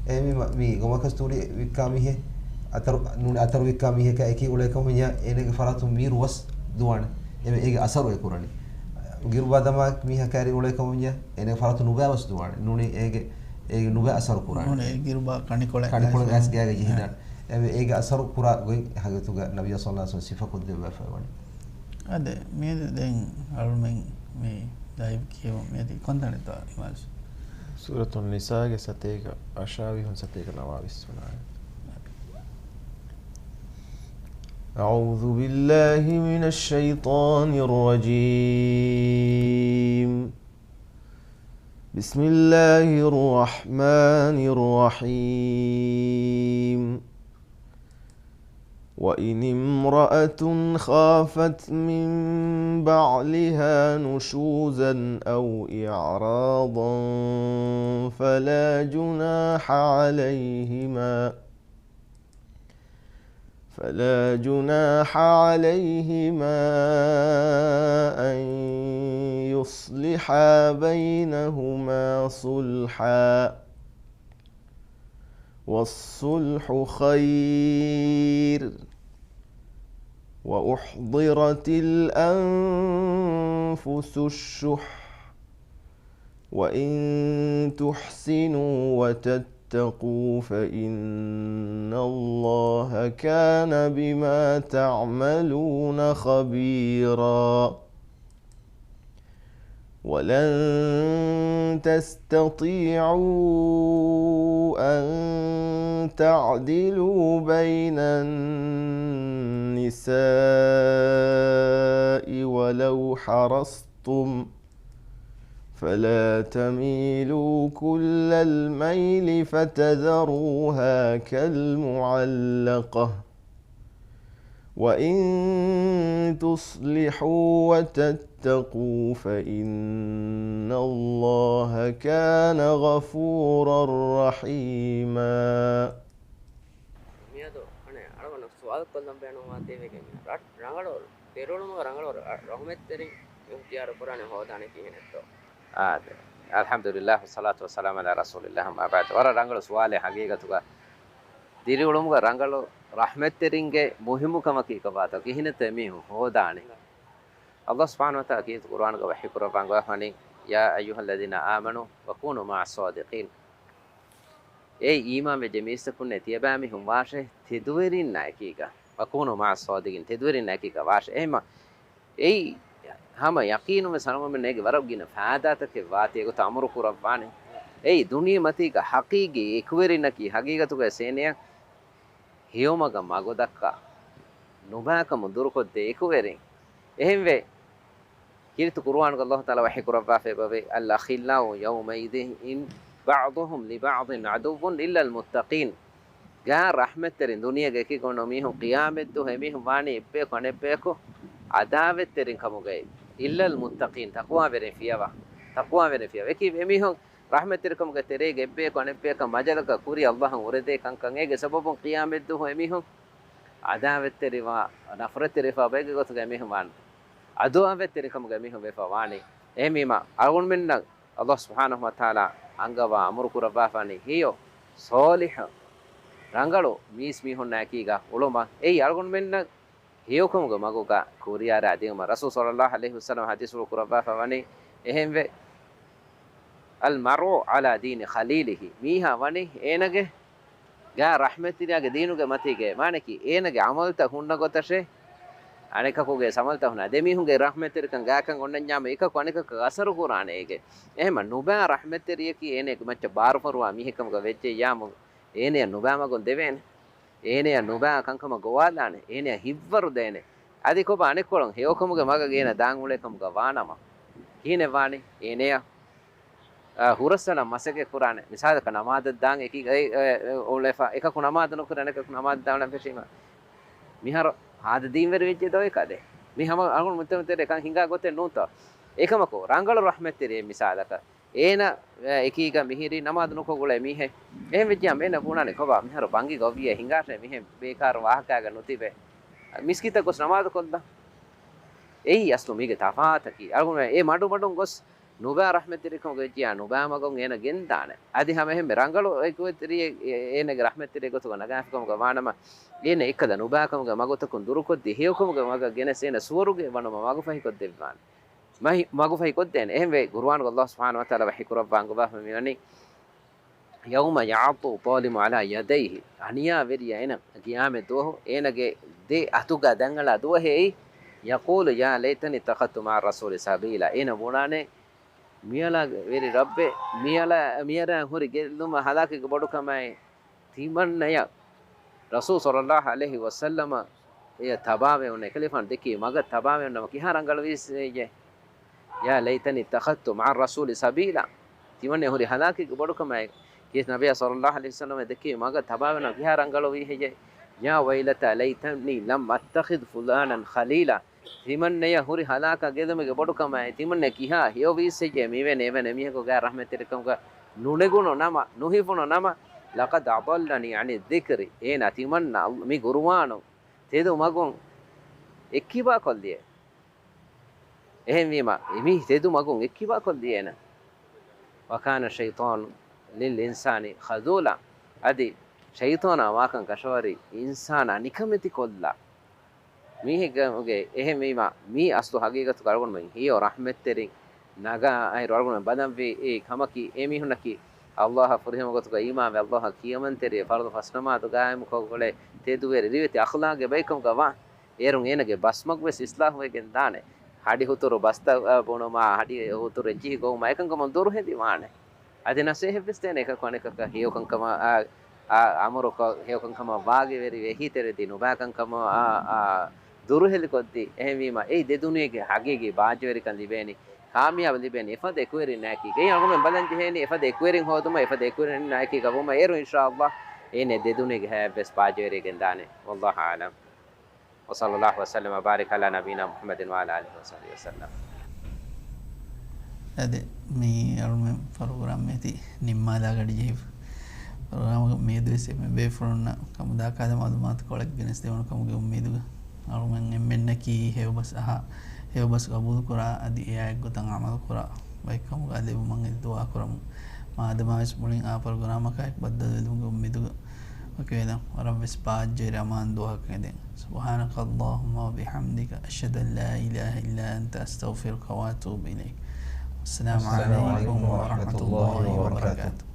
އެ މި، މި ގަމު ކަސްތޫރި ވިއްކާ މީހެއް އަތަރު، ނޫނީ އަތަރު ވިއްކާ މީހަކާ އެކީ އުޅޭ ކަމަށް ވިއްޔާ އޭނަގެ ފަރާތުން މީރު ވަސް ދުވާނެ. އެ އޭގެ އަސަރު އެ ކުރަނީ. ގިރުބާ ދަމާ މީހަކާ އެރި އުޅޭ ކަމަށް ވިއްޔާ އޭނަގެ ފަރާތުން ނުބައި ވަސް ދުވާނެ. ނޫނީ އޭގެ، އޭގެ ނުބައި އަސަރު ކުރާނެ. ނޫނީ އެ ގިރުބާ ކަނިކޮޅެއް ކަނިކޮޅެއް އައިސް ގާގަ ޖެހިދާނެ. އެ އޭގެ އަސަރު ކުރާ ގޮތް ހަގީގަތުގަ ނަބިއްޔާ ޞައްލައްލާހު ޢަލައިހި ވަސައްލަމް ސިފަކޮށްދެއްވާފައިވަނީ. އާދެ، މިއަދު ދެން އަޅުމެން މި ލައިވް ކިޔެވުން މިއަދު ކޮންތަނެއްތޯ އިމާމް؟ ސޫރަތުން ނިސާގެ ސަތޭކަ އަށާވީހުން ސަތޭކަ ނަވާވީސް ވަނަ އާޔަތް. أعوذ بالله من الشيطان الرجيم. بسم الله الرحمن الرحيم. وإن امرأة خافت من بعلها نشوزا أو إعراضا فلا جناح عليهما، فلا جناح عليهما أن يصلحا بينهما صلحا، والصلح خير، وأحضرت الأنفس الشح، وإن تحسنوا وتتقوا فإن الله كان بما تعملون خبيرا. ولن تستطيعوا أن تعدلوا بين النساء ولو حرصتم، فلا تميلوا كل الميل فتذروها كالمعلقة، وإن تصلحوا وتتقوا فإن الله كان غفورا رحيما. މިއަދު އަނެއް އަޅުގަނޑު ސުވާލު ކޮށްލަން ބޭނުންވާ ތިބެގެން ރަ-، ރަނގަޅު ދިރިއުޅުމުގަ ރަނގަޅު ރަ-، ރަޙުމަތްތެރިން އިޚްތިޔާރު ކުރާނެ ހޯދާނެ ކިހިނެއްތޯ؟ އާދެ. الحمد لله والصلاة والسلام على رسول الله، أما بعد. ވަރަށް ރަނގަޅު ސުވާލެއް ހަގީގަތުގަ. ދިރިއުޅުމުގަ ރަނގަޅު ރަޙްމަތްތެރިންގެ މުހިއްމުކަމަކީ ކޮބާތޯ؟ ކިހިނެއްތޯ އެމީހުން ހޯދާނީ؟ ﷲ ސުބްޙާނަހޫ ވަތަޢާލާ ކީރިތި ޤުރުއާނުގަ ވަޙީކުރައްވާން ގޮވާފަނީ، يا أيها الذين آمنوا وكونوا مع الصادقين. އޭ އީމާންވެއްޖެ މީސްތަކުންނޭ، ތިޔަބައިމީހުން ވާށޭ ތެދުވެރިންނާ އެކީގަ. وكونوا مع الصادقين، ތެދުވެރިންނާ އެކީގަ ވާށޭ. އެހެންމަ އެއީ ހަމަ ޔަޤީނުންވެސް އަޅުގަނޑުމެންނަށް އޭގެ ވަރަށް ގިނަ ފައިދާތަކެއް ވާތީ އެގޮތަށް އަމުރު ކުރައްވާނެ. އެއީ ދުނިޔެމަތީގަ ޙަޤީޤީ އެކުވެރިންނަކީ ހަގީގަތުގައި ސޭނެޔަށް ހެޔޮމަގަށް މަގުދައްކާ، ނުބައިކަމުން ދުރުކޮށްދޭ އެކުވެރިން. އެހެންވެ، ކީރިތި ޤުރުއާނުގަ ﷲ ތަޢާލާ ވަޙީ ކުރައްވާފައި ބަވޭ، الأخلاء يومئذ بعضهم لبعض عدو إلا المتقين. ގާ ރަޙްމަތްތެރިން، ދުނިޔޭގެ އެކި ގޮނޑު މީހުން ޤިޔާމަތްދުވަހު އެމީހުން ވާނީ އެއްބަޔަކު އަނެއްބަޔަކު ޢަދާވަތްތެރިން ކަމުގައި. إلا المتقين، ތަޤްވާވެރިން ފިޔަވާ. ތަޤްވާވެރިން ފިޔަވާ. އެކި އެމީހުން ރަޙްމަތްތެރިކަމުގެ ތެރޭގަ އެއްބަޔަކު އަނެއްބަޔަކަށް މަޖަލަކަށް ކުރި ﷲ އަށް އުރެދޭ ކަންކަން. އޭގެ ސަބަބުން ޤިޔާމަތްދުވަހު އެމީހުން ޢަދާވަތްތެރިވާ، ނަފްރަތްތެރިވާ ބައެއްގެ ގޮތުގަ އެމީހުން ވާން. ޢަދުވާވެތްތެރިކަމުގަ އެމީހުން ވެފަ ވާނީ. އެހެންވީމަ، އަޅުގަނޑުމެންނަށް ﷲ ސުބްޙާނަހޫ ވަތަޢާލާ އަންގަވާ އަމުރު ކުރައްވާފާނީ ހެޔޮ، ޞާލިޙު، ރަނގަޅު މީސްމީހުންނާ އެކީގަ އުޅުމަށް. އެއީ އަޅުގަނޑުމެންނަށް ހެޔޮކަމުގެ މަގުގަ ކުރިއަރާ ދިޔުމަށް. ރަސޫލު ޞައްލައްލާހު ޢަލައިހި ވަސައްލަމަ ޙަދީޘްފުޅު ކުރައްވާފަ ވަނީ އެހެންވެ، المرء على دين خليله. މީހާ ވަނީ އޭނަގެ ގާ ރަޙްމަތްތެރިޔާގެ ދީނުގެ މަތީގަ. މާނައަކީ އޭނަގެ ޢަމަލުތައް ހުންނަ ގޮތަށޭ، އަނެކަކުގެ ޢަމަލުތައް ހުންނާ. ދެމީހުންގެ ރަޙްމަތްތެރިކަން ގާކަން އޮންނަންޏާމަ އެކަކު އަނެކަކަށް އަސަރު ކުރާނެ އޭގެ. އެހެންމަ ނުބާ ރަޙްމަތްތެރިޔަކީ އޭނައަކީ މައްޗަށް ބާރުފަރުވާ މީހެއްކަމުގަ ވެއްޖެއްޔާމު، އޭނަޔަށް ނުބާ މަގުން ދެވޭނެ. އޭނަޔަށް ނުބާ ކަންކަމަށް ގޮވާލާނެ. އޭނަޔަށް ހިތްވަރު ދޭނެ. އަދި ކޮބާ އަނެއްކޮޅުން ހެޔޮކަމުގެ މަގަށް އޭނަ ދާން އުޅޭ ކަމުގަ ވާނަމަ، ކިހިނެއް ވާނީ؟ އޭނަޔަށް އާ، ހުރަސްއަންނަ މަސައްކަތް ކުރާނެ. މިސާލަކަށް ނަމާދަށް ދާން އެކި އެ، އެ، އެ، އުޅެފަ، އެކަކު ނަމާދު ނުކުރޭ، އަނެކަކު ނަމާދު ދާން ފެށީމަ. މިހާރު ހާދަ ދީންވެރި ވެއްޖެ ދޯ އެކަދޭ. މި ހަމަ އަޅުގަނޑު މުޖްތަމަޢު ތެރޭ ކަން ހިނގާ ގޮތެއް ނޫންތޯ؟ އެކަމަކު، ރަނގަޅު ރަޙްމަތްތެރިއެއް މިސާލަކަށް. އޭނަ، އެ، އެކީގަ މިހިރީ ނަމާދު ނުކޮށް އުޅޭ މީހެއް. އެހެން ވެއްޖިއްޔާ އޭނަ ބުނާނެ ކޮބާ މިހާރު ބަންގި ގޮވިއެއް ހިނގާށޭ މިހެން ބޭކާރު ވާހަކައިގަ ނުތިބެ. މިސްކިތަށް ގޮސް ނަމާދު ކޮށްލަ. އެއީ އަސްލު މީގެ ތަފާތަކީ. އަޅުގަނޑު އެ މަޑު މަޑުން ގޮސް ނުބާ ރަޙްމަތްތެރިކަމުގެ ވެއްޖިއްޔާ ނުބާ މަގުން އޭނަ ގެންދާނެ. އަދި ހަމަ އެހެންމެ ރަނގަޅު އެކުވެތިރިއެއް އޭ، އޭނަގެ ރަޙްމަތްތެރި ގޮތުގަ ނަގާފިކަމުގަ ވާނަމަ، އޭނަ އެއްކަލަ ނުބާކަމުގެ މަގުތަކުން ދުރުކޮށްދީ، ހެޔޮކަމުގެ މަގަށް ގެނެސް އޭނަ ސުވަރުގެ ވަނުމަށް މަގުފަހިކޮށްދެއްވާނެ. މަހި-، މަގުފަހިކޮށްދޭނެ. އެހެންވެ، ޤުރުއާނުގަ ﷲ ސުބްޙާނަހޫ ވަތަޢާލާ ވަޙީ ކުރައްވާ އަންގަވާފަ މިވަނީ، يوم يعض الظالم على يديه. އަނިޔާވެރިޔާ އޭނަ ޤިޔާމަތް ދުވަހު އޭނަގެ ދެ އަތުގަ ދަނގަޅާ ދުވަހެއް، يقول يا ليتني اتخذت مع الرسول سبيلا. އޭނަ ބުނާނެ، މިއަޅާ ވެރި ރައްބޭ، މިއަޅާ، މިއަރާ ހުރި ގެއްލުމާ ހަލާކެއްގެ ބޮޑުކަމާއި، ތިމަންނަޔަށް ރަސޫލު ޞައްލައްލާހު ޢަލައިހި ވަސައްލަމަ އެޔަށް ތަބާވެ އޮންނަ، އެކަލޭގެފާނު ދެއްކި މަގަށް ތަބާވެ އޮންނަމަ ކިހާ ރަނގަޅުވީސް ހެއްޔޭ؟ يا ليتني اتخذت مع الرسول سبيلا. ތިމަންނަ ހުރި ހަލާކެއްގެ ބޮޑުކަމާއި، ކީސް ނަބިއްޔާ ޞައްލައްލާހު ޢަލައިހި ވަސައްލަމަ ދެއްކި މަގަށް ތަބާވެ އޮންނަމަ ކިހާ ރަނގަޅުވީ ހެއްޔޭ؟ يا ويلتى ليتني لم أتخذ فلانا خليلا. ތިމަންނަޔަށް ހުރި ހަލާކާ ގެއްލުމެއްގެ ބޮޑުކަމާއި، ތިމަންނަ ކިހާ ހެޔޮވީސް ހެއްޔޭ މިވެނި އެވެނި މީހަކު ގާ ރަޙްމަތްތެރިކަމުގަ ނުނެގުނު ނަމަ، ނުހިފުނު ނަމަ، لقد أضلني عن الذكر. އޭނާ ތިމަންނަ މި ޤުރުއާނު ތެދު މަގުން އެއްކިބާ ކޮށްލިއޭ. އެހެންވީމަ، މި ތެދު މަގުން އެއްކިބާ ކޮށްލި އޭނަ. وكان الشيطان للإنسان خذولا. އަދި ޝައިޠާނާ ވާކަން ކަށަވަރި އިންސާނާ ނިކަމެތި ކޮށްލާ މީހެއްގެ. އެހެންވީމަ، މީ އަސްލު ހަގީގަތުގަ އަޅުގަނޑުމެން ހެޔޮ ރަޙްމަތްތެރިން ނަގާ އައިރު އަޅުގަނޑުމެން ބަލަންވީ އެއީ ކަމަކީ، އެ މީހުންނަކީ ﷲ އަށް ފުރިހަމަ ގޮތުގަ އީމާންވެ، ﷲ އަށް ކިޔަމަންތެރިވެ، ފަރުޟު ފަސްނަމާދު ޤާއިމުކޮށް އުޅޭ ތެދުވެރި ރިވެތި އަޚްލާގެ ބައިކަމުގަ ވާ. އޭރުން އޭނަގެ ބަސްމަގުވެސް އިސްލާހުވެގެން ދާނެ. ހަޑި ހުތުރު ބަސްތައް، އަ، ބުނުމާ، ހަޑި ހުތުރު އެއްޗިހި ގޮވުމާ އެކަންކަމުން ދުރުހެލިވާނެ. އަދި ނަސޭހަތްވެސް ދޭނެ އެކަކު އަނެކަކަށް ހެޔޮކަންކަމަށް، އާ، އާ، އަމުރުކޮށް، ހެޔޮކަންކަމަށް ވާގިވެރިވެ، އެހީތެރިވެ، ނުބާކަންކަމަށް، އާ، އާ، ދުރުހެލިކޮށްދީ. އެހެންވީމަ، އެއީ ދެ ދުނިޔޭގެ ހަގީގީ ބާއްޖަވެރިކަން ލިބޭނީ، ކާމިޔާބު ލިބޭނީ އެފަދަ އެކުވެރިންނާއެކީ. އެއީ އަޅުގަނޑުމެން ބަލަން ޖެހޭނީ އެފަދަ އެކުވެރިން ހޯދުމަށް، އެފަދަ އެކުވެރިންނާއެކީ ގަބުމަށް. އޭރު އިންޝާﷲ އޭނަ ދެ ދުނިޔޭގެ ހަޔާތްވެސް ބާއްޖަވެރިވެގެން ދާނެ. والله أعلم. وصلى الله وسلم وبارك على نبينا محمد وعلى آله وصحبه وسلم. އަދި މި އަޅުމެން ޕްރޮގްރާމް މޭތި ނިންމާލާ ގަޑި ޖެހިފަ. ޕްރޮގްރާމްގެ މިއަދުވެސް އެންމެ ބޭފުޅުންނަށް ކަމުދާކާލަ މައުލޫމާތު ކޮޅެއް ގެނެސްދެވުނު ކަމުގެ އުއްމީދުގަ. އަޅުމެން އެންމެންނަކީ ހެޔޮބަސް އަހާ، ހެޔޮބަސް ޤަބޫލުކުރާ، އަދި އެއާ އެއްގޮތަށް ޢަމަލުކުރާ ބައެއްކަމުގަ ލެއްވުމަށް އެދި ދުޢާ ކުރަމު. މާދަމާވެސް މުޅިން އާ ޕްރޮގްރާމަކާއެކު ބައްދަލުވެލުމުގެ އުއްމީދުގަ ވަކިވެލަން. ވަރަށްވެސް ބާއްޖަވެރި އަމާން ދުވަހަކަށް އެދެން. سبحانك اللهم وبحمدك، أشهد أن لا إله إلا أنت، أستغفرك وأتوب إليك. السلام عليكم ورحمة الله وبركاته.